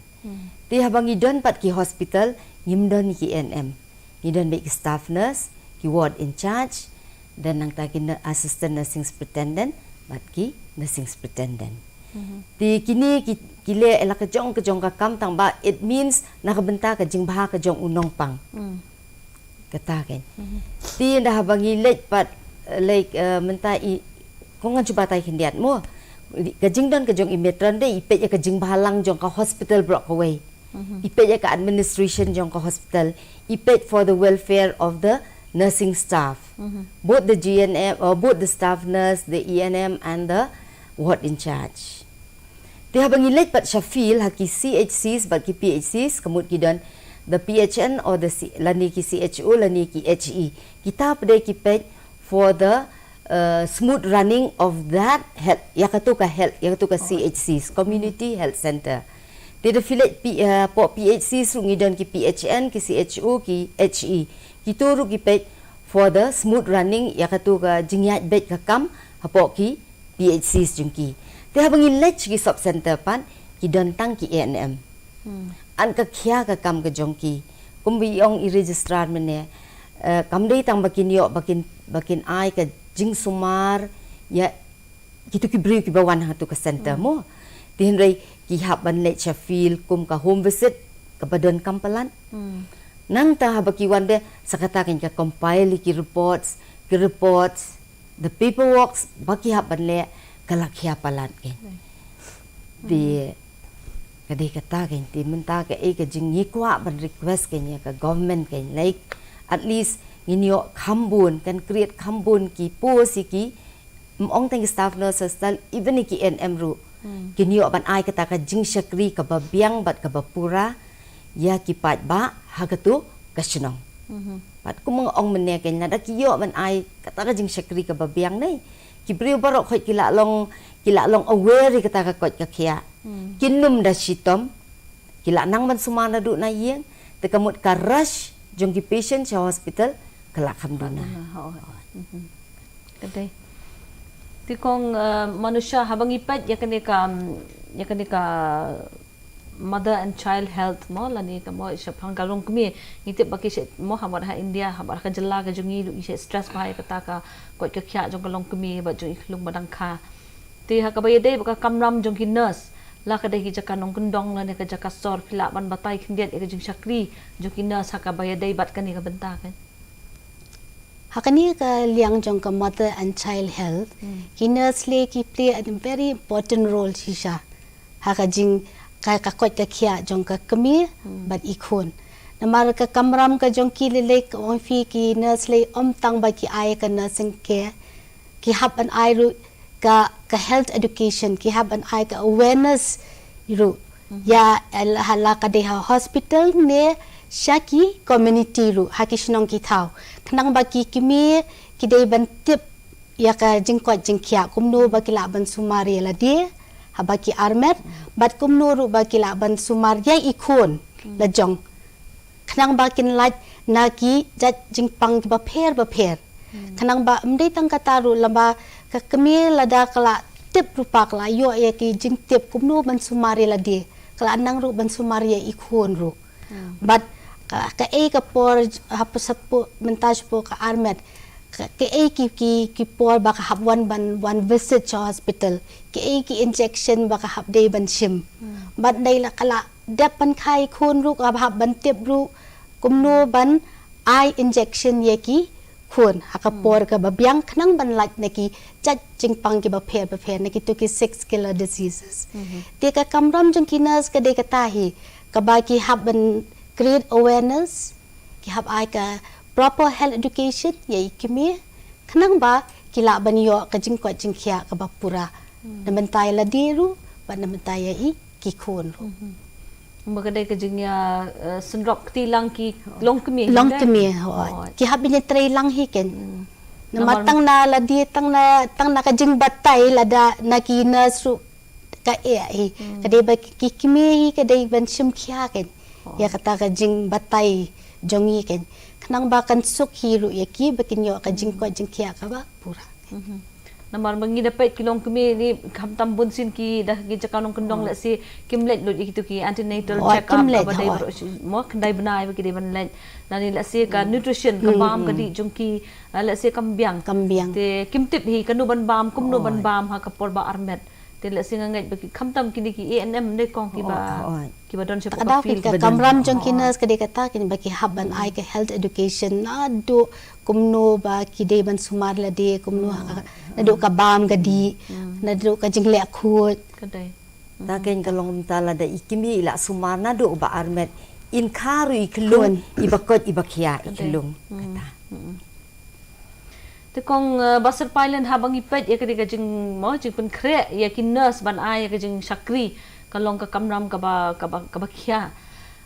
Te haba ngi don pat ki hospital, ngim don ki A N M. Ngi don beit ki staff nurse, ki ward in charge, don nangta ki nu-, assistant nursing superintendent bad ki nursing superintendent. Te kine ki, ki leh ïa la ka jong ka jong ka kam, tang ba it means na ka bynta ka jingbha ka jong u nongpang. Kata kein. Te ynda haba ngi leit pat, eh, like, eh, mynta i, kong ngan shu batai khyndiat mo. Ka jingdon ka jong i matron de i peit ïa ka jingbhalang jong ka hospital baroh kawei. I peit ïa ka administration jong ka hospital. I peit for the welfare of the nursing staff. Both the G N M, or both the staff nurse, the A N M and the ward in charge. Te haba ngi leit pat sha field ha ki C H Cs bad ki P H Cs, ka mut ki don the P H N or the C-, lane ki C H O lane ki H E. Kita pat de ki peit for the, uh, smooth running of that health, ïa katu ka health, ïa katu ka C H Cs, Community Health Center. Te da phi leit P-, uh, hapoh P H Cs ruh ngi don ki P H N, ki C H O, ki H E. Kitu ruh ki peit for the smooth running ïa katu ka jingïaid beit ka kam hapoh ki P H Cs jong ki. Te haba ngi leit sha ki sub center pat, ki don tang ki A N M. An ka khia ka kam ka jong ki. Kumba i ong i registrar mynne, eh, kam dei tang ba kin ïoh, ba kin, ba kin ai ka jingsumar ïa kitu ki briew kiba wan ha katu ka center mo. Te hynrei ki hap ban leit sha field kum ka home visit kaba donkam palat. Nangta haba ki wan de sa kata kein ka compile ïa ki reports, ki reports, the paperworks ba ki hap ban leh ka la khia palat kein. Te ka dei kata kein, te mynta kaei ka jing ngi kwah ban request kein ïa ka government kein, like, at least ngin ïoh kham bun, kan create kham bun ki post ïa ki, ym ong tang ki staff nurse hospital, even ïa ki A N M ruh. Kin ïoh ban ai kata ka jingshakri kaba biang bad kaba pura ïa ki paidbah ha katu ka shnong. Bad kum nga ong mynne kein, lada ki ïoh ban ai kata ka jingshakri kaba biang ne, Ki briew baroh khoit ki la long, ki la long aware ïa kata ka koit ka khiah. Kin nym da shitom, ki la nang ban sumar naduh na ïing, te ka mut ka rush jong ki patient sha hospital ka la kham duna. Ka dei. Te kong, eh, Manusha, haba ngi peit ïa kane ka, ïa kane ka mother and child health mo, lane ka mo shaphang ka longkmie, ngi tip ba ki shu mo ha, ha India, ha ka jylla ka jong ngi ruh ki shu stress bha ïa kata ka koit ka khiah jong ka longkmie bad jong i khyllung ba dang kha. Te ha kaba ïadei bad ka kamram jong ki nurse, la ka dei ki jaka nongkyndong lane ka jaka sor, phi lah ban batai khyndiat ïa ka jingshakri jong ki nurse ha kaba ïadei bad kane ka bynta kan? Ha kane ka liang jong ka mother and child health, ki nurse lei ki play a very important role shisha ha ka jing, ka, ka koit ka khiah jong ka kmie bad i khun. Namar ka kamram ka jong ki lei lei, ka ong phi, ki nurse lei ym tang ba ki ai ka nursing care, ki hap ban ai ruh ka, ka health education, ki hap ban ai ka awareness ruh ïa, eh, la, la ka dei ha hospital ne sha ki community ruh, ha ki shnong ki thaw, khnang ba ki kmie ki dei ban tip ïa ka jingkoit jingkhiah, kumno ba ki lah ban sumar ïa lade haba ki armet, bad kumno ruh ba ki lah ban sumar ïa i khun la jong, khnang ba kin lait na ki jait jingpang kiba pher ba pher. Khnang ba ym dei tang kata ruh, lada ka kmie lada ka la tip ruh, ba ka la ïoh ïa ki jingtip kumno ban sumar ïa lade, ka la nang ruh ban sumar ïa i khun ruh. Bad ka, kaei ka por, hapoh, hapoh mynta shapoh ka armet, ka, kaei ki, ki, ki por ba ka hap wan ban, wan visit sha hospital, kaei ki injection ba ka hap dei ban shim. Bad dei la ka la dep ban kha i khun ruh, ka hap ban tip ruh kumno ban ai injection ïa ki khun ha ka por kaba biang, khnang ban lait na ki jait jingpang kiba pher ba pher, na kito ki six killer diseases. Te ka kamram jong ki nurse ka dei kata hi, kaba ki hap ban create awareness, ki hap ai ka proper health education ïa i kmie, khnang ba ki lah ban ïoh ka jingkoit jingkhiah kaba pura, na bynta ïa lade ruh bad na bynta ïa i ki khun ruh. Ba ka dei ka jingïa, eh, synrop kti lang ki longkmie, longkmie, hooid. Ki hap ban ïatrei lang hi kan. Namar tang na lade, tang na, tang na ka jingbatai lada na ki nurse ruh ka eh hi. Ka dei ba ki, ki kmie hi ka dei ban shim khia kan ïa kata ka jingbatai jong ngi kan, khnang ba kan suk hi ruh ïa ki ba kin ïoh ka jingkoit jingkhiah kaba pura. Namar ba ngi da peit ki longkmie ni, khamtam bunsien ki da ki jaka nongkyndong, lehse kim leit lut ïa kito ki antenatal check up, kim leit, ba dei baroh shi, mo, khyndai bnai ba ki dei ban leit. Lane lehse ka nutrition, ka bam ka dih jong ki, ah, lehse kam biang. Kam biang. Te kim tip hi kano ban bam, kumno ban bam ha ka por ba armet. Te lehse nga ngeit ba ki, khamtam kine ki A N M ne kong, kiba, kiba don shapoh ka field, ka kamram jong ki nurse ka dei kata, kine ba ki hap ban ai ka health education naduh kumno ba ki dei ban sumar lade, kumno ha ka, naduh ka bam ka dih, naduh ka jingleh khuid. Ka dei. Ta kein ka long kumta, lada i kmie i la sumar naduh ba armet, in kha ruh i khyllung, i ba koit i ba khiah i khyllung. Kata. Te kong, eh, Bah Syrpailyn, haba ngi peit ïa kane ka jing, mo, jingpynkhreh ïa ki nurse ban ai ïa ka jingshakri, ka long ka kamram kaba, kaba, kaba khia.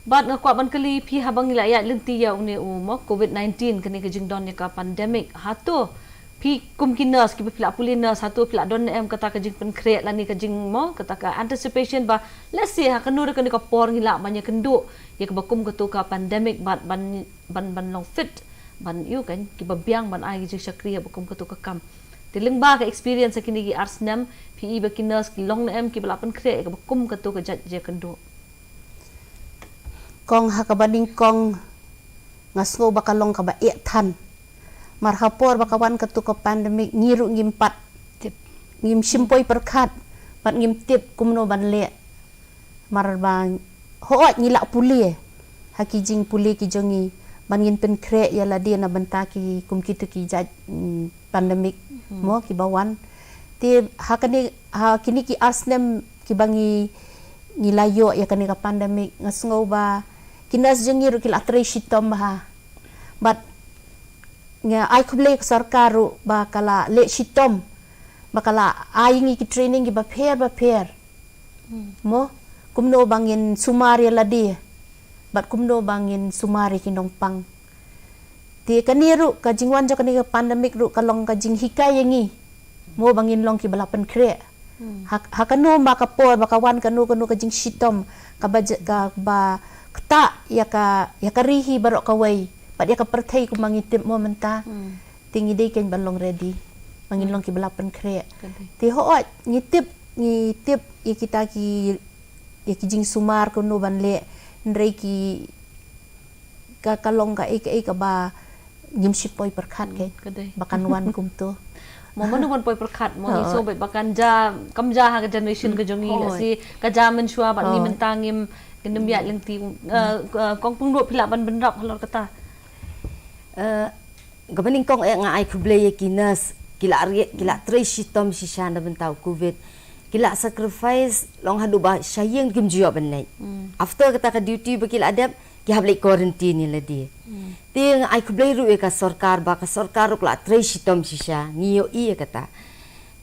Bad nga kwah ban kylli phi, haba ngi la ïaid lynti ïa une u, mo, covid nineteen, kane ka jingdon ïa ka pandemic, hato phi kum ki nurse, kiba phi la pule nurse, hato phi la don ne em kata ka jingpynkhreh lane ka jing, mo, kata ka anticipation ba lehse ha kano re kano ka por ngi lah ban ïakynduh ïa kaba kum kato ka pandemic bad ban, ban, ban long fit ban ïoh kan kiba biang ban ai ka jingshakri ha ba kum kato ka kam. Te lyngba ka experience ha kine ki ar snem, phi i ba ki nurse ki long ne em kiba la pynkhreh ïa kaba kum kato ka jait jingïakynduh? Kong, ha kaba nyngkong nga sngew ba ka long kaba eh than. Mar ha por ba ka wan kato ka pandemic ngi ruh ngim pat tip, ngim shim poi pyrkhat, bad ngim tip kumno ban leh. Mar ba hooid ngi la pule ha ki jingpule ki jong ngi ban ngin pynkhreh ïa lade na bynta ki kum kito ki jait, mm, pandemic, mo, kiba wan. Te ha kane, ha kine ki ar snem kiba ngi, ngi la ïoh ïa kane ka pandemic, nga sngew ba ki nurse jong ngi ruh ki la trei shitom bha. Bad nga ai khublei ka sorkar ruh ba ka la leh shitom, ba ka la ai ngi ki training kiba pher ba pher. Mo, kumno ba ngin sumar ïa lade bad kumno ba ngin sumar ïa ki nongpang. Te kane ruh, ka jingwan jong kane ka pandemic ruh ka long ka jinghikai ïa ngi Mo ba ngin long ki ba la pynkhreh. Ha, ha kano ma ka por ba ka wan kano kano ka jingshitom kaba ktah ïa ka, ïa ka ri hi baroh kawei bad ïa ka pyrthei kumba ngi tip mo mynta. Te ngi dei kein ban long ready ba ngin long ki ba la pynkhreh. Te hooid ngi tip, ngi tip ïa kita ki, ïa ki jingsumar kano ban leh, hynrei ki ka, ka long kaei kaei kaba ngim shym poi pyrkhat kein ba kan wan kumto. Mo mano ban poi pyrkhat mo ngi sngewbha ba kan jia, kam jia ha ka generation ka jong ngi, lehse ka jia mynshuwa bad ngi mynta ngim, ngim ïaid lynti. Kong Pyngrope, phi lah ban bynrap halor kata? Kaba nyngkong eh nga ai khublei ïa ki nurse, ki la rieh, ki la trei shitom shisha na bynta u covid. Ki la sacrifice long haduh ba sha ïing kim ju ïoh ban leit. After kata ka duty ba ki la dep, ki hap leit quarantine ïa lade. Te nga ai khublei ruh ïa ka sorkar ba ka sorkar ruh ka la trei shitom shisha, ngi ïohi ïa kata.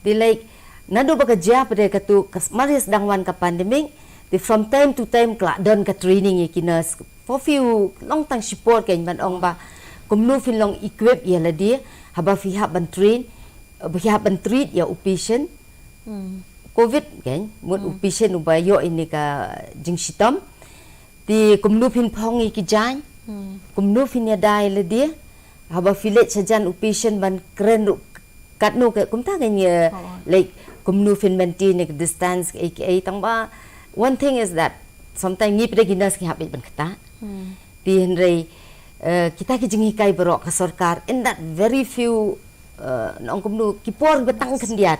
Te like naduh ba ka jia pat de katu ka, mar ïa sdang wan ka pandemic, te from time to time ka la don ka training ïa ki nurse for few, long tang shipor kein ban ong ba kumno phin long equip ïa lade haba phi hap ban train, ba phi hap ban treat ïa u patient covid kein, mut u patient uba ïoh ïa kane ka jingshitom. Te kumno phin phong ïa ki jaiñ, kumno phin ïada ïa lade haba phi leit shajan u patient ban kren ruh katno ka, kumta kein, like kumno phin maintain ïa ka distance, kaei kaei. Tang ba one thing is that sometimes ngi pat de ki nurse ngi hap beit ban ktah. Te hynrei kita ki jinghikai baroh ka sorkar in that very few, nga ong kumno, ki por ba tang khyndiat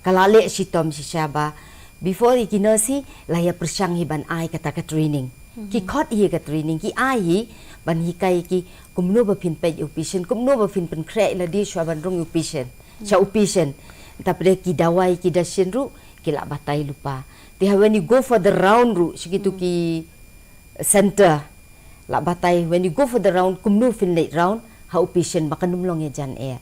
ka la leh shitom shisha ba before ïa ki nurse hi la ïa pyrshang hi ban ai kata ka training. Ki khot hi ka training, ki ai hi ban hikai ki kumno ba phin peit ïa u patient, kumno ba phin pynkhreh ïa lade shuwa ban rung ïa u patient, sha u patient. Te pat de ki dawai, ki dashin ruh ki la batai lypa. Te ha when you go for the round ruh sha kitu ki center, la batai when you go for the round kumno phin leit round ha u patient ba kan ym long ïajan eh.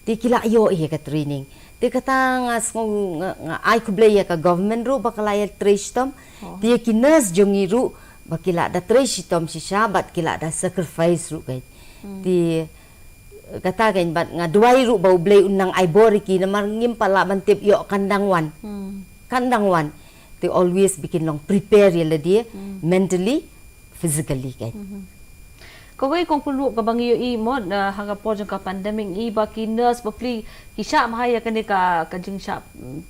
Te ki la ïoh ïa ka training. Te kata nga sngew, nga, nga ai khublei ïa ka government ruh ba ka la ïa trei shitom. Te ïa ki nurse jong ngi ruh ba ki la da trei shitom shisha bad ki la da sacrifice ruh kein. Te kata kein bad nga duwai ruh ba U Blei un nang ai bor ïa ki, namar ngim pat lah ban tip, ïoh kan dang wan. Kan dang wan. Te always ba kin long prepare ïa lade mentally, physically kein. Kawei, Kong Pynrope, kaba ngi ïohi mo ha ka por jong ka pandemic, i ba ki nurse bapli ki shah bha ïa kane ka, ka jingshah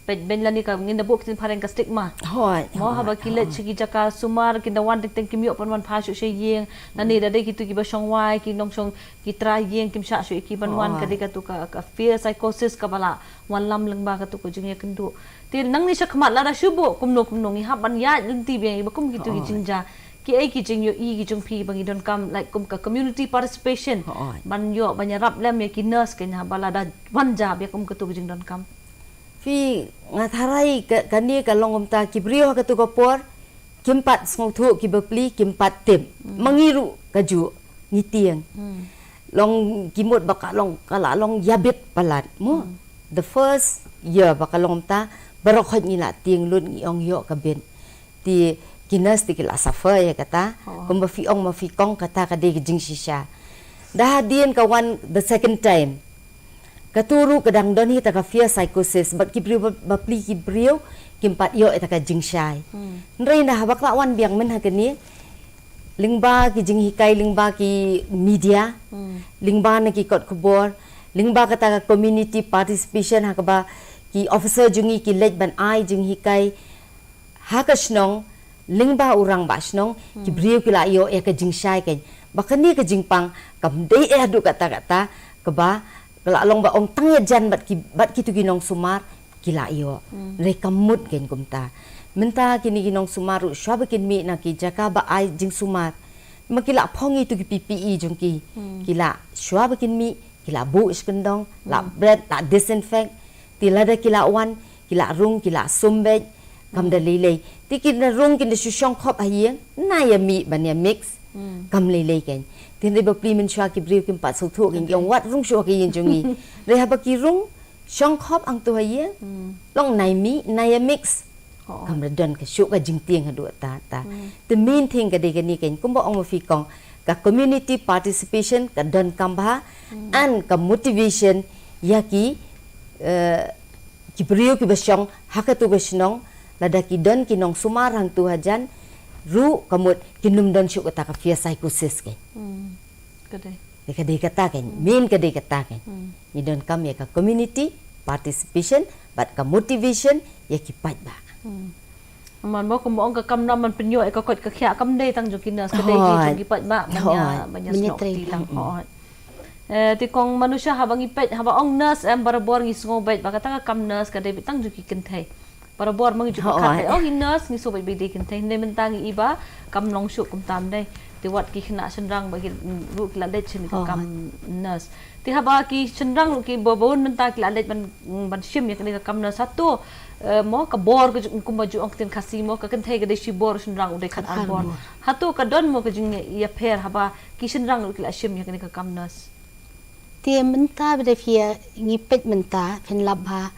peit beiñ lane ka, ngin da buh ktien phareng ka stigma. Hooid. Mo haba ki leit sha ki jaka sumar, kin da wan teng teng, kim ïoh ban wan phai shuh sha ïing. Lane da dei kitu kiba shong wai, ki nongshong, ki trai ïing, kim shah shuh ïa ki ban wan, ka dei katu ka, ka fear psychosis kaba la wan lam lyngba katu ka jingïakynduh. Te nangne shakhmat lada shu buh kumno kumno, ngi hap ban ïaid lynti biang ïa ba kum kitu ki jingjia. Kiei ki jingïohi ki jong phi ba ngi donkam, like kum ka community participation, ban ïoh ban ïarap lem ïa ki nurse kein haba lada wan jia biang kum katu ki jingdonkam? Phi, nga tharai ka, kane ka long kumta, ki briew ha katu ka por kim pat sngewthuh, ki bapli kim pat tip. Ma ngi ruh kajuh, ngi tieng. Long ki mut ba ka long, ka la long ïabit palat mo. The first year ba ka long kumta, baroh khoit ngi la tieng lut, ngi ong ïoh ka bit. Te ki nurse te ki la suffer ïa kata. Kumba phi ong ma phi Kong, kata ka dei ka jingshisha. Da hadien ka wan the second time, katu ruh ka dang don hi kata ka fear psychosis bad ki briew ba, bapli ki briew kim pat ïoh ïa kata ka jingshai. Hynrei nda haba ka la wan biang mynta ha kane, lyngba ki jinghikai, lyngba ki media, lyngba na ki kot khubor, lyngba kata ka community participation ha kaba ki officer jong ngi ki leit ban ai jinghikai ha ka shnong, lyngba u rangbah shnong, ki briew ki la ïoh ïa ka jingshai kein. Ba kane ka jingpang kam dei eh haduh katta katta, kaba ka la long ba ong tang ïajan bad ki, bad kitu ki nongsumar, ki la ïoh. Hynrei kam mut kein kumta. Mynta kine ki nongsumar ruh shuwa ba kin mih na ki jaka ba ai jingsumar, ma ki la phong ïa kitu ki P P E jong ki. Ki la, shuwa ba kin mih, ki la buh shi kyndong, la bret, la disinfect. Te lada ki la wan, ki la rung, ki la sum beit, kam da lei lei. Te kin da rung, kin da shu shong khop ha ïing, na ïa mih ban ïa mix, kam lei lei kein. Te hynrei bapli mynshuwa ki briew kim pat sngewthuh, kin ong wat rung shuh ha ka ïing jong ngi. Hynrei haba ki rung shong khop hangto ha ïing, long na ïa mih, na ïa mix. Kam da don ka shuh ka jingtieng haduh katta katta. Te main thing ka dei kane kein, kumba ong ma phi Kong, ka community participation ka donkam bha, and ka motivation ïa ki, eh, ki briew kiba shong ha katu ka shnong, lada ki don ki nongsumar hangtu hajan ruh, ka mut kin ym don shuh kata ka fear psychosis kein. Hmm. Ka dei. Ka dei kata kein, hmm, main ka dei kata kein. Hmm. Ngi donkam ïa ka community participation bad ka motivation ïa ki paidbah. Hmm. Namar mo kumba ong ka kam nam ban pynïoh ïa ka koit ka khiah kam dei tang jong ki nurse, ka dei ki, hooid, jong ki paidbah ban ïa, hooid, ban ïa snoh kti lang. Hmm. Hooid. Eh, te kong Manusha, haba ngi peit, haba ong nurse em, barabor ngi sngew beit ba kata ka kam nurse ka dei beit tang jong ki kynthei. Barabor ma ngi ju pyrkhat, hooid, beit, oh, i nurse, ngi sngew beit ba i dei kynthei. Hynrei mynta ngi i ba kam long shuh kumta, ym dei. Te wat ki khynnah shynrang ba ki, mm, ruh ki la leit sha kane ka kam, hooid, nurse. Te haba ki shynrang ruh kiba bun mynta ki la leit ban, mm, ban shim ïa kane ka kam nurse, hato, eh, mo ka bor ka ju, kumba ju ong ktien Khasi mo, ka kynthei ka dei shibor, shynrang u dei khatar bor. Khatar bor. Hato ka don mo ka jingïapher haba ki shynrang ruh ki la shim ïa kane ka kam nurse? Te mynta ba da phi ïa, ngi peit mynta, phin lap ba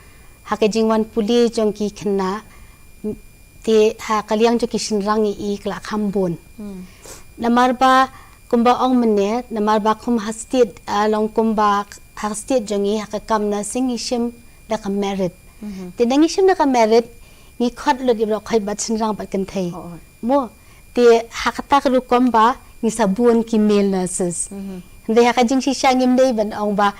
ha ka jingwan pule jong ki khynnah, m-, te ha ka liang jong ki shynrang ngi i ka la kham bun. Hmm. Namar ba kumba ong mynne, namar ba kum ha state, ah, long kumba ha state jong ngi ha ka kam nursing ngi shim da ka merit. Mhm. Te nda ngi shim da ka merit, ngi khot lut ïa baroh khoit bad shynrang bad kynthei. Oh, oh. Mo, te ha kata ka rukom ba ngi sa bun ki male nurses. Mhm. Hynrei ha ka jingshisha ngim dei ban ong ba,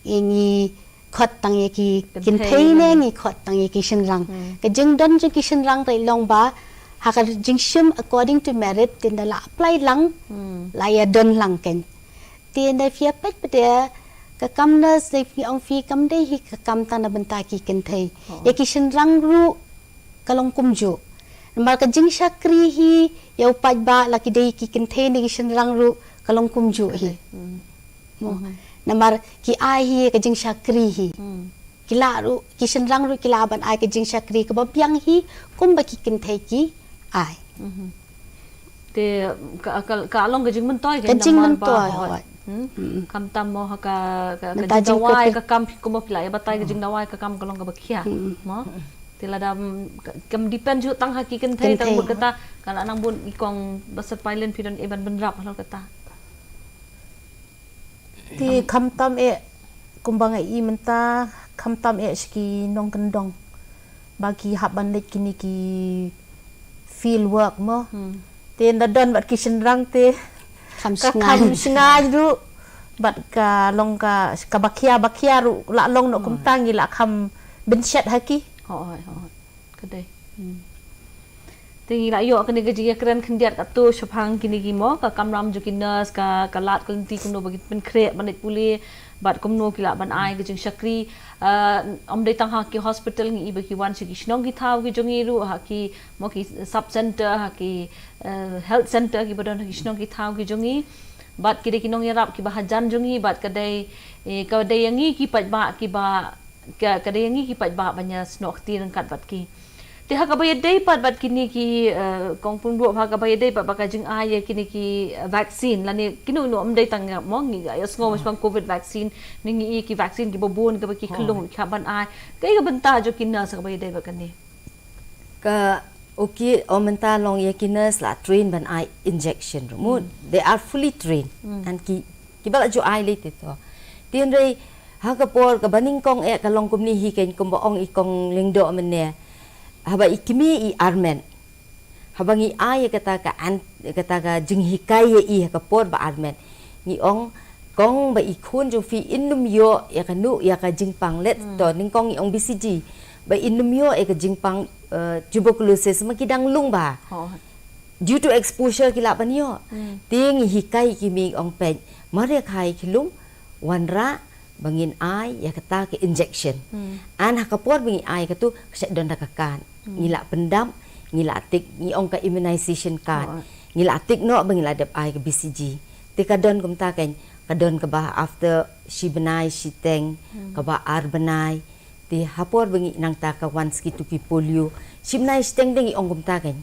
eh, ngi khot tang ïa ki kynthei, kynthei ne, ne ngi khot tang ïa ki shynrang. Hmm. Ka jingdon jong ki shynrang ruh long ba ha ka jingshim according to merit, te nda la apply lang, hmm, la ïa don lang kein. Te nda phi ïa peit pat ïa ka kam nurse, nda phi ong phi kam dei hi ka kam tang na bynta ki kynthei. Oh. Ïa ki shynrang ruh ka long kumjuh. Namar ka jingshakri hi ïa u paidbah, la ki dei ki kynthei ne ki shynrang ruh ka long kumjuh hi. Ka dei. Hmm. Mo. Mhm. Namar ki ai hi ka jingshakri hi. Hmm. Ki lah ruh, ki shynrang ruh ki lah ban ai ka jingshakri kaba biang hi kumba ki kynthei ki ai. Mhm. Te ka, ka, ka long ka jingmyntoi, ka jingmyntoi, namar ba, hooid, hooid. Hmm? Mm. Khamtam mo ha ka, ka, ka jingdawai, ka kam kumba phi la ïa batai, ka jingdawai ka kam ka long kaba khia. Mm. Mo? Te lada, mm, ka, kam depend ju tang ha ki kynthei, kynthei, tang bad kata, ka la nang bun i kong Baser Pailin phi don i ban bynrap halor kata. Te khamtam eh, kumba nga i mynta, khamtam eh sha ki nongkyndong ba ki hap ban leit kine ki field work mo. Hmm. Te nda don bad ki shynrang te kham, ka shngaiñ, kham shngaiñ ruh, bad ka long ka, kaba khia, ba khia ruh la long noh, hmm, kumta ngi la kham bynshet ha ki. Hooid, hooid. Ka dei. Hmm. Te ngi la ïoh kane ka jingïakren khyndiat katto shaphang kine ki mo, ka kamram jong ki nurse, ka, ka lad ka lynti kumno ba ki pynkhreh ban leit pule, bad kumno ki lah ban ai ka jingshakri. Ah, ym dei tang ha ki hospital, ngi i ba ki wan sha ki shnong ki thaw ki jong ngi ruh, ha ki mo ki sub center, ha ki, eh, health center kiba don ha ki shnong ki thaw ki jong ngi. Bad ki dei ki nongïarap kiba hajan jong ngi, bad ka dei, eh, ka dei ïa ngi ki paidbah kiba ka, ka dei ïa ngi ki paidbah ban ïa snoh kti ryngkat bad ki. Te ha kaba ïadei pat bad kine ki, eh, kong Pynrop, ha kaba ïadei pat bad ka jingai ïa kine ki, eh, vaccine lane kino kino, ym dei tang ïa mo ngi ïa sngew, oh, shaphang covid vaccine, ne ngi i ki vaccine kiba bun kaba ki, oh, khyllung ki hap ban ai. Kaei ka bynta jong ki nurse ha kaba ïadei bad kane? Ka, okay, ym mynta long ïa ki nurse la train ban ai injection ruh mo. Hmm. They are fully trained. Hmm. And ki, kiba la ju ai lei te to. Te hynrei ha ka por kaba nyngkong eh ka long kumne hi kein, kumba ong i kong Lyngdoh mynne. Haba i kmie i armet, haba ngi ai ïa kata ka an-, kata ka jinghikai ïa i ha ka por ba armet, ngi ong, kong, ba i khun jong phi in ym ïoh ïa kano, ïa ka jingpang, let, hmm, to nyngkong ngi ong B C G, ba in ym ïoh ïa ka jingpang, eh, tuberculosis, ma ki dang lung bha. Oh. Due to exposure ki lah ban ïoh. Hmm. Te ngi hikai ki, ngi ong peit, mar ïa khie khyllung, wanrah ba ngin ai ïa kata ka injection. Hmm. And ha ka por ba ngi ai katu, ka shait don da ka card. Hmm. Ngi lah pyndap, ngi lah tick, ngi ong ka immunization card. Oh. Ngi lah tick noh ba ngi lah dep ai ka B C G. Te ka don kumta kein, ka don kaba after shi bnai shiteng, hmm, kaba ar bnai. Te ha por ba ngi, nangta ka wan sa kitu ki polio. Shi bnai shiteng te ngi ong kumta kein,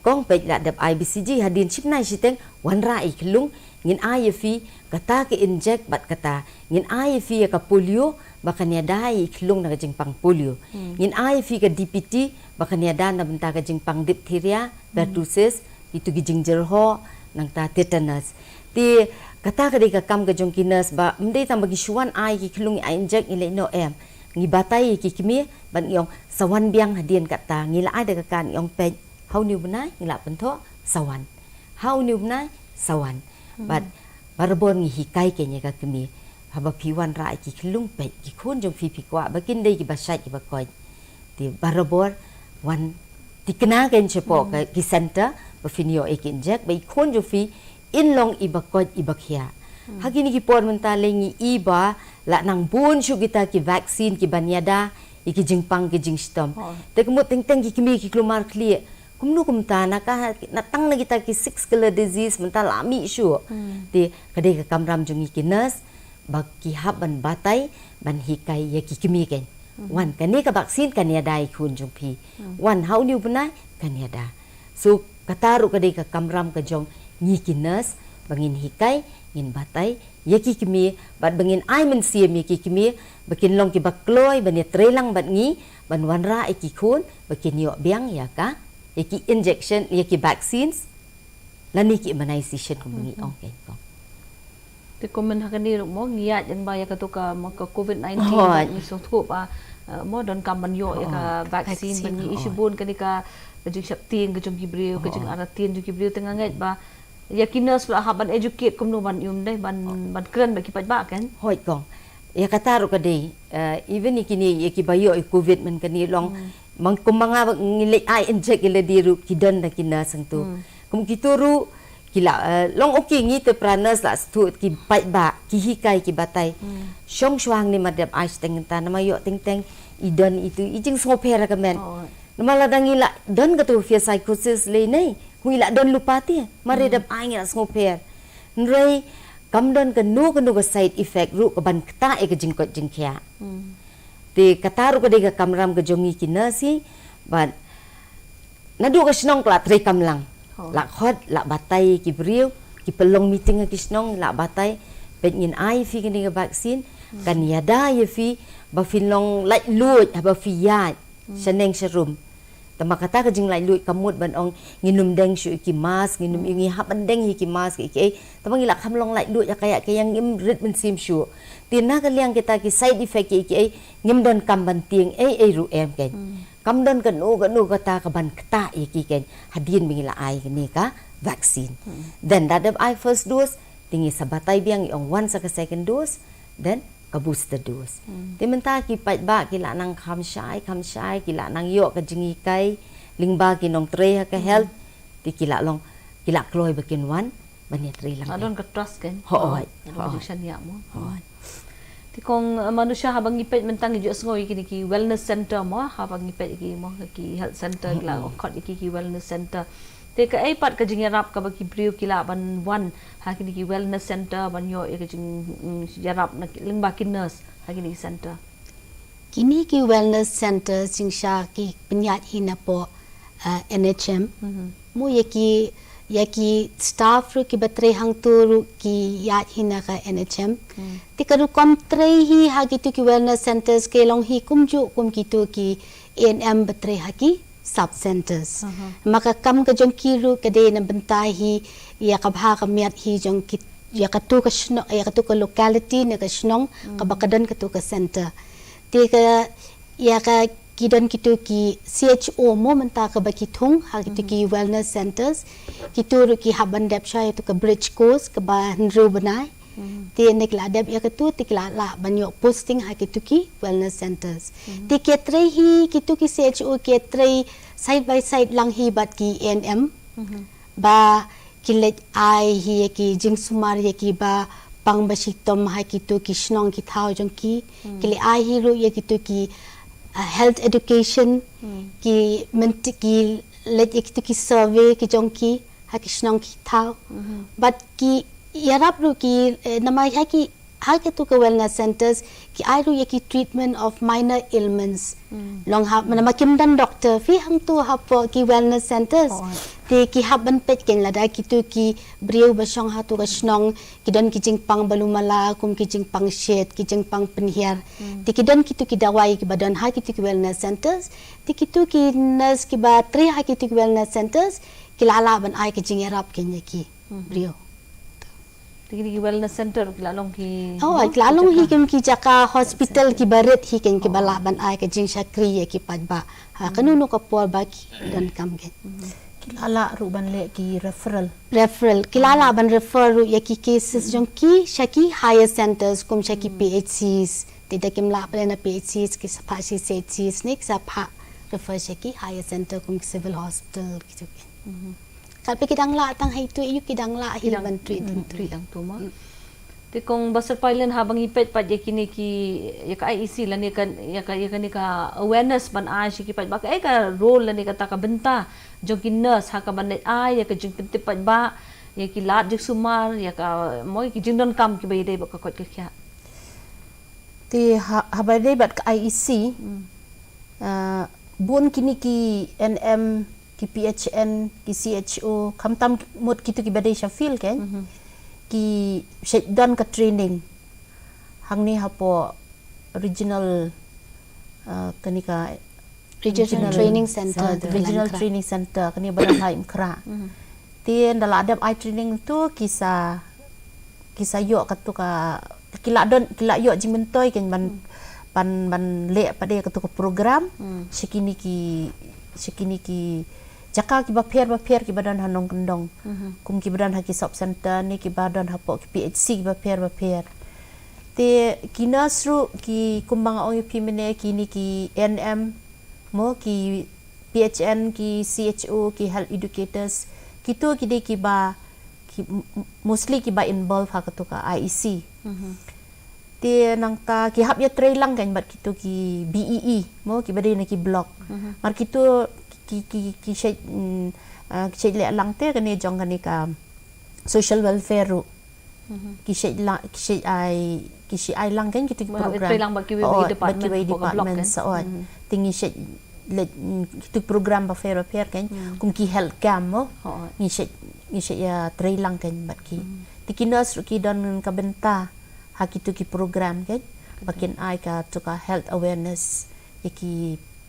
kong, peit lah dep ai B C G, hadien shi bnai shiteng wanrah ïa i khyllung, ngin ai ïa phi kata ka injek bad kata, ngin ai ïa phi ïa ka polio ba kan ïada ïa i khyllung na ka jingpang polio. Hmm. Ngin ai ïa phi ka D P T ba kan ïada na bynta ka jingpang diphtheria, hmm, pertussis, kitu ki jingjyrhoh, nangta tetanus. Te kata ka dei ka kam ka jong ki nurse, ba ym dei tang ba ki shu wan ai ki khyllung, ai injek, ngi leit noh, em. ngi batai ïa ki kmie, bad ngi ong sa wan biang hadien katta, ngi la ai da ka kad, ngi ong peit, ha une u bnai ngi la pynthoh sa wan, ha une u bnai sa wan. Bad barabor ngi hikai kein ïa ka kmie, haba phi wanrah ïa ki khyllung, peit, ki khun jong phi, phi kwah ba kin dei kiba shait kiba koit. Te barabor wan tikna kein shapoh ka, ki center ba phin ïoh ïa ki injek, ba i khun jong phi in long iba koit iba khiah. Ha kine ki por mynta lei ngi i ba la nang bun shuh kita ki vaccine kiban ïada ïa ki jingpang ki jingshitom. Te ka mut teng teng ki kmie ki kulmar khlieh. Kumno kumta, na ka, na tang na kita ki six killer disease mynta la mih shuh. Te ka dei ka kamram jong ngi ki nurse ba ki hap ban batai, ban hikai ïa ki kmie kein. Wan, kane ka vaccine kan ïada ïa i khun jong phi. Wan, ha une u bnai kan ïada. So kata ruh ka dei ka kamram ka jong ngi ki nurse, ba ngin hikai, ngin batai ïa ki kmie, bad ba ngin ai mynsiem ïa ki kmie ba kin long kiba kloi ban ïatreilang bad ngi, ban wanrah ïa ki khun ba kin ïoh biang ïa ka, ïa ki injection, ïa ki vaccines, lane ki immunization kumba ngi ong kein, kong. Te kumne ha kane ruh mo, ngi ïaid lyngba ïa kato ka, mo, ka covid nineteen, ba ngi sngewthuh ba, eh, mo, donkam ban ïoh ïa ka vaccine, ba ngi i shibun kane ka, ka jingsheptieng ka jong ki briew, ka jingartatien jong ki briew, te nga ngeit ba ïa ki nurse ruh hap ban educate kumno ban ym dei ban, ban kren bad ki paidbah, kan? Hooid, kong. Ïa kata ruh ka dei, eh, even ïa kine, ïa kiba ïoh ïa covid man kane long, mang kum ma nga ba ngi leit ai injek ïa lade ruh ki don da ki nurse hangto. Kum kito ruh ki la, eh, long, okay, ngi te para nurse la sngewthuh, ki paidbah ki hikai ki batai. Shong shuwa hangne, mar dep ai shiteng mynta, namar ïoh teng teng i don itu i jingsngewpher ha ka met. Namar lada ngi la don kato fear psychosis lei, ne ngi la don lypa te, mar dep ai ngi la sngewpher. Hynrei kam don kano kano ka side effect ruh kaban ktah ïa ka jingkoit jingkhiah. Te kata ruh ka dei ka kamram ka jong ngi ki nurse hi, bad naduh ka shnong ka la trei kam lang. La khot, la batai ïa ki briew, ki pynlong meeting ha ki shnong, la batai, peit, ngin ai ïa phi kane ka vaccine, kan ïada ïa phi ba phin long laitluid haba phi ïaid shaneng sharum. Tangba kata ka jinglaitluid kam mut ban ong ngin ym deng shuh ïa ki mask, ngin ym, ngi hap ban deng ïa ki mask, ïa ki ei. Tangba ngi la kham long laitluid ha ka ïaid ka ïeng, ngim rit mynsiem shuh. Te na ka liang kita ki side effect, ïa ki ei, ngim donkam ban tieng ei ei ruh, em, kein. Kam don kano kano kata kaban ktah ïa ki, kein, hadien ba ngi la ai kane ka vaccine. Then da dep ai first dose, te ngi sa batai biang, ngi ong wan sa ka second dose, then ka booster dose. Te mynta ki paidbah ki la nang kham shai kham shai, ki la nang ïoh ka jinghikai lyngba ki nongtrei ha ka health, te ki la long, ki la kloi ba kin wan ban ïatreilang. La don ka trust, kan? Hooid, la don ka jingshaniah mo. Hooid. Te kong, eh, Manusha, haba ngi peit mynta ngi ju sngew ïa kine ki wellness center mo, haba ngi peit ïa ki mo, ki health center, ki la khot ïa ki ki wellness center. Te kaei pat ka jingïarap kaba ki briew ki lah ban wan ha kine ki wellness center ban ïoh ïa ka jing, mm, ïarap na ki, lyngba ki nurse ha kine ki center? Kine ki wellness centers jingshisha ki pynïaid hi napoh, uh, N H M. Mo, ïa ki, ïa ki staff ruh kiba trei hangto ruh ki ïaid hi na ka N H M. Te ka rukom trei hi ha kitu ki wellness centers ka long hi kumjuh kum kitu ki A N M ba trei ha ki sub centers. Ma ka kam ka jong ki ruh ka dei na bynta hi ïa ka bha ka miat hi jong ki, ïa katu ka shnong, ïa katu ka locality ne ka shnong kaba ka don katu ka center. Te ka, ïa ka, ki don kitu ki C H O mo mynta kaba ki thung ha kitu ki wellness centers. Kitu ruh ki hap ban dep sha ïa tu ka bridge course kaba hynriew bnai. Te ne ki la dep ïa katu te ki la lah ban ïoh posting ha kitu ki wellness centers. Te ki trei hi, kitu ki C H O ki trei side by side lang hi bad ki A N M. Ba ki leit ai hi ïa ki jingsumar ïa kiba pang ba shitom ha kitu ki shnong ki thaw jong ki. Ki leit ai hi ruh ïa kitu ki, uh, health education. Ki mynta ki leit ïa kitu ki survey ki jong ki ha ki shnong ki thaw. Bad ki ïarap ruh ki, eh, namar ha ki, ha kitu ki wellness centers ki ai ruh ïa ki treatment of minor ailments. Long ha, namar kim don doctor phi hangtu hapoh ki wellness centers. Te ki hap ban peit kein lada kitu ki briew ba shong hatu ka shnong ki don ki jingpang balu mala, kum ki jingpang shet, ki jingpang pynhiar. Te ki don kitu ki dawai kiba don ha kitu ki wellness centers. Te kitu ki nurse kiba trei ha kitu ki wellness centers ki la lah ban ai ka jingïarap kein ïa ki briew. Ki wellness center ki la long ki Oh, ki la long hi kum ki jaka hospital ki barit hi ken ki ba lah ban ai ka jingshakri ïa ki paidbah. Ha kano kano ka por ba ki donkam ken. Ki la lah ruh ban leh ki referral. Referral. Ki la lah ban refer ruh ïa ki cases jong ki sha ki higher centers kum sha ki P H Cs. Te da kim lah pale na P H Cs ki sa phah sha C H Cs ne ki sa phah refer sha ki higher center kum ki civil hospital ki jong ki. Kat phi ki dang lah tang hai tu ïa ki dang lah hi ban treat dang treat. Dang tu ma. Te kong Basar Pailen ha ba ngi peit pat ïa kine ki ïa ka I E C lane ka ïa ka ïa kane ka awareness ban ai sha ki paidbah ka ai ka role lane kata ka bynta jong ki nurse ha ka ban ai ïa ka jingpyntip paidbah ïa ki lad jingsumar ïa ka mo ïa ki jingdonkam ki ba ïadei bad ka koit ka khiah. Te ha ha ba ïadei bad ka I E C. Uh, bun kine ki N M ki P H N ki C H O khamtam mut kitu ki ba dei sha field kan ki shet don ka training hangne hapoh regional uh, kane ka Regional Training Center. Regional Training Center kane ba don ha Imkra. Te nda la dep ai training tu ki sa ki sa ïoh katu ka ki la don ki la ïoh jingmyntoi kan ban ban ban leh pat de katu ka program. Sha kine ki sha kine ki jaka ki ba pher ba pher ki ba don ha nongkyndong. Kum ki ba don ha ki sub center ne ki ba don hapoh ki P H C ki ba pher ba pher. Te ki nurse ruh ki kum ba nga ong ïa phi mynne kine ki N M mo ki P H N ki C H O ki health educators kitu ki dei ki ba ki mostly ki ba involve ha katu ka I E C. Te nangta ki hap ïa trei lang kan bad kitu ki B E E mo ki ba dei na ki block. Mar kitu ki ki ki shet ki shet leh lang te kane jong kane ka social welfare ruh. Ki shet la ki shet ai ki shet ai lang kan kitu ki program. Trei lang bad kiwei department bad kiwei department sa oi. Te ngi shet le kitu program ba pher ba pher kan kum ki health camp mo. Ngi shet ngi shet ïa trei lang kan bad ki. Te ki nurse ruh ki don ka bynta ha kitu ki program kan ba kin ai katu ka health awareness ïa ki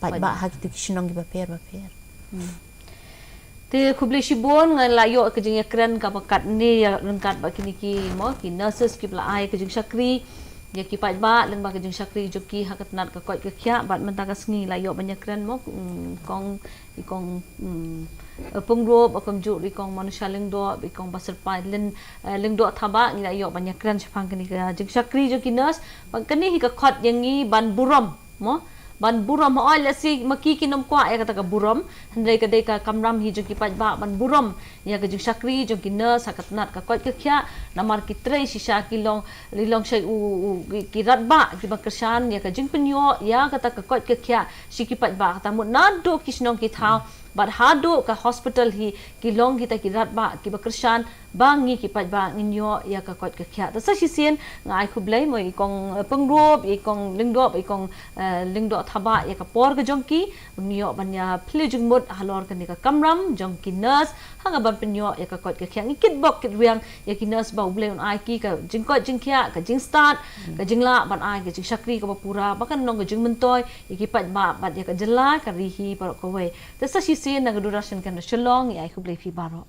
paidbah ha kitu ki shnong ki ba pher ba pher. Te khublei shibun nga la ïoh ka jingïakren kaba katne ïa ryngkat bad kine ki mo ki nurses ki ba la ai ka jingshakri ïa ki paidbah lyngba ka jingshakri jong ki ha ka tnat ka koit ka khiah bad mynta ka sngi la ïoh ban ïakren mo kong i kong Pyngrope ba kumjuh i kong Manusia Lyngdoh i kong Basar Pailen Lyngdoh Thabah ngi la ïoh ban ïakren shaphang kane ka jingshakri jong ki nurse. Bad kane hi ka khot ïa ngi ban burom mo ban burom hooid lehse ma ki kin ym kwah ïa kata ka burom hynrei ka dei ka kamram hi jong ki paidbah ban burom ïa ka jingshakri jong ki nurse ha ka tnat ka koit ka khiah namar ki trei shisha ki long ki long shai u ki radbah ki ba kyrshan ïa ka jingpynïoh ïa kata ka koit ka khiah sha ki paidbah kata mut naduh ki shnong ki thaw bad haduh ka hospital hi ki long kita ki radbah ki ba kyrshan ba ngi ki paidbah ngin ïoh ïa ka koit ka khiah. Te sa shisien nga ai khublei mo i kong Pyngrope i kong Lyngdoh i kong Lyngdoh Thabah ïa ka por ka jong ki ban ïoh ban ïa plie jingmut halor kane ka kamram jong ki nurse ha ka ban pynïoh ïa ka koit ka khiah. Ngi kitbok kitrwiang ïa ki nurse ba U Blei un ai ki ka jingkoit jingkhiah ka jingstad ka jinglah ban ai ka jingshakri kaba pura ba kan long ka jingmyntoi ïa ki paidbah bad ïa ka jylla ka ri hi baroh kawei. Te sa shisien na ka Doordarshan Kendra Shillong ngi ai khublei phi baroh.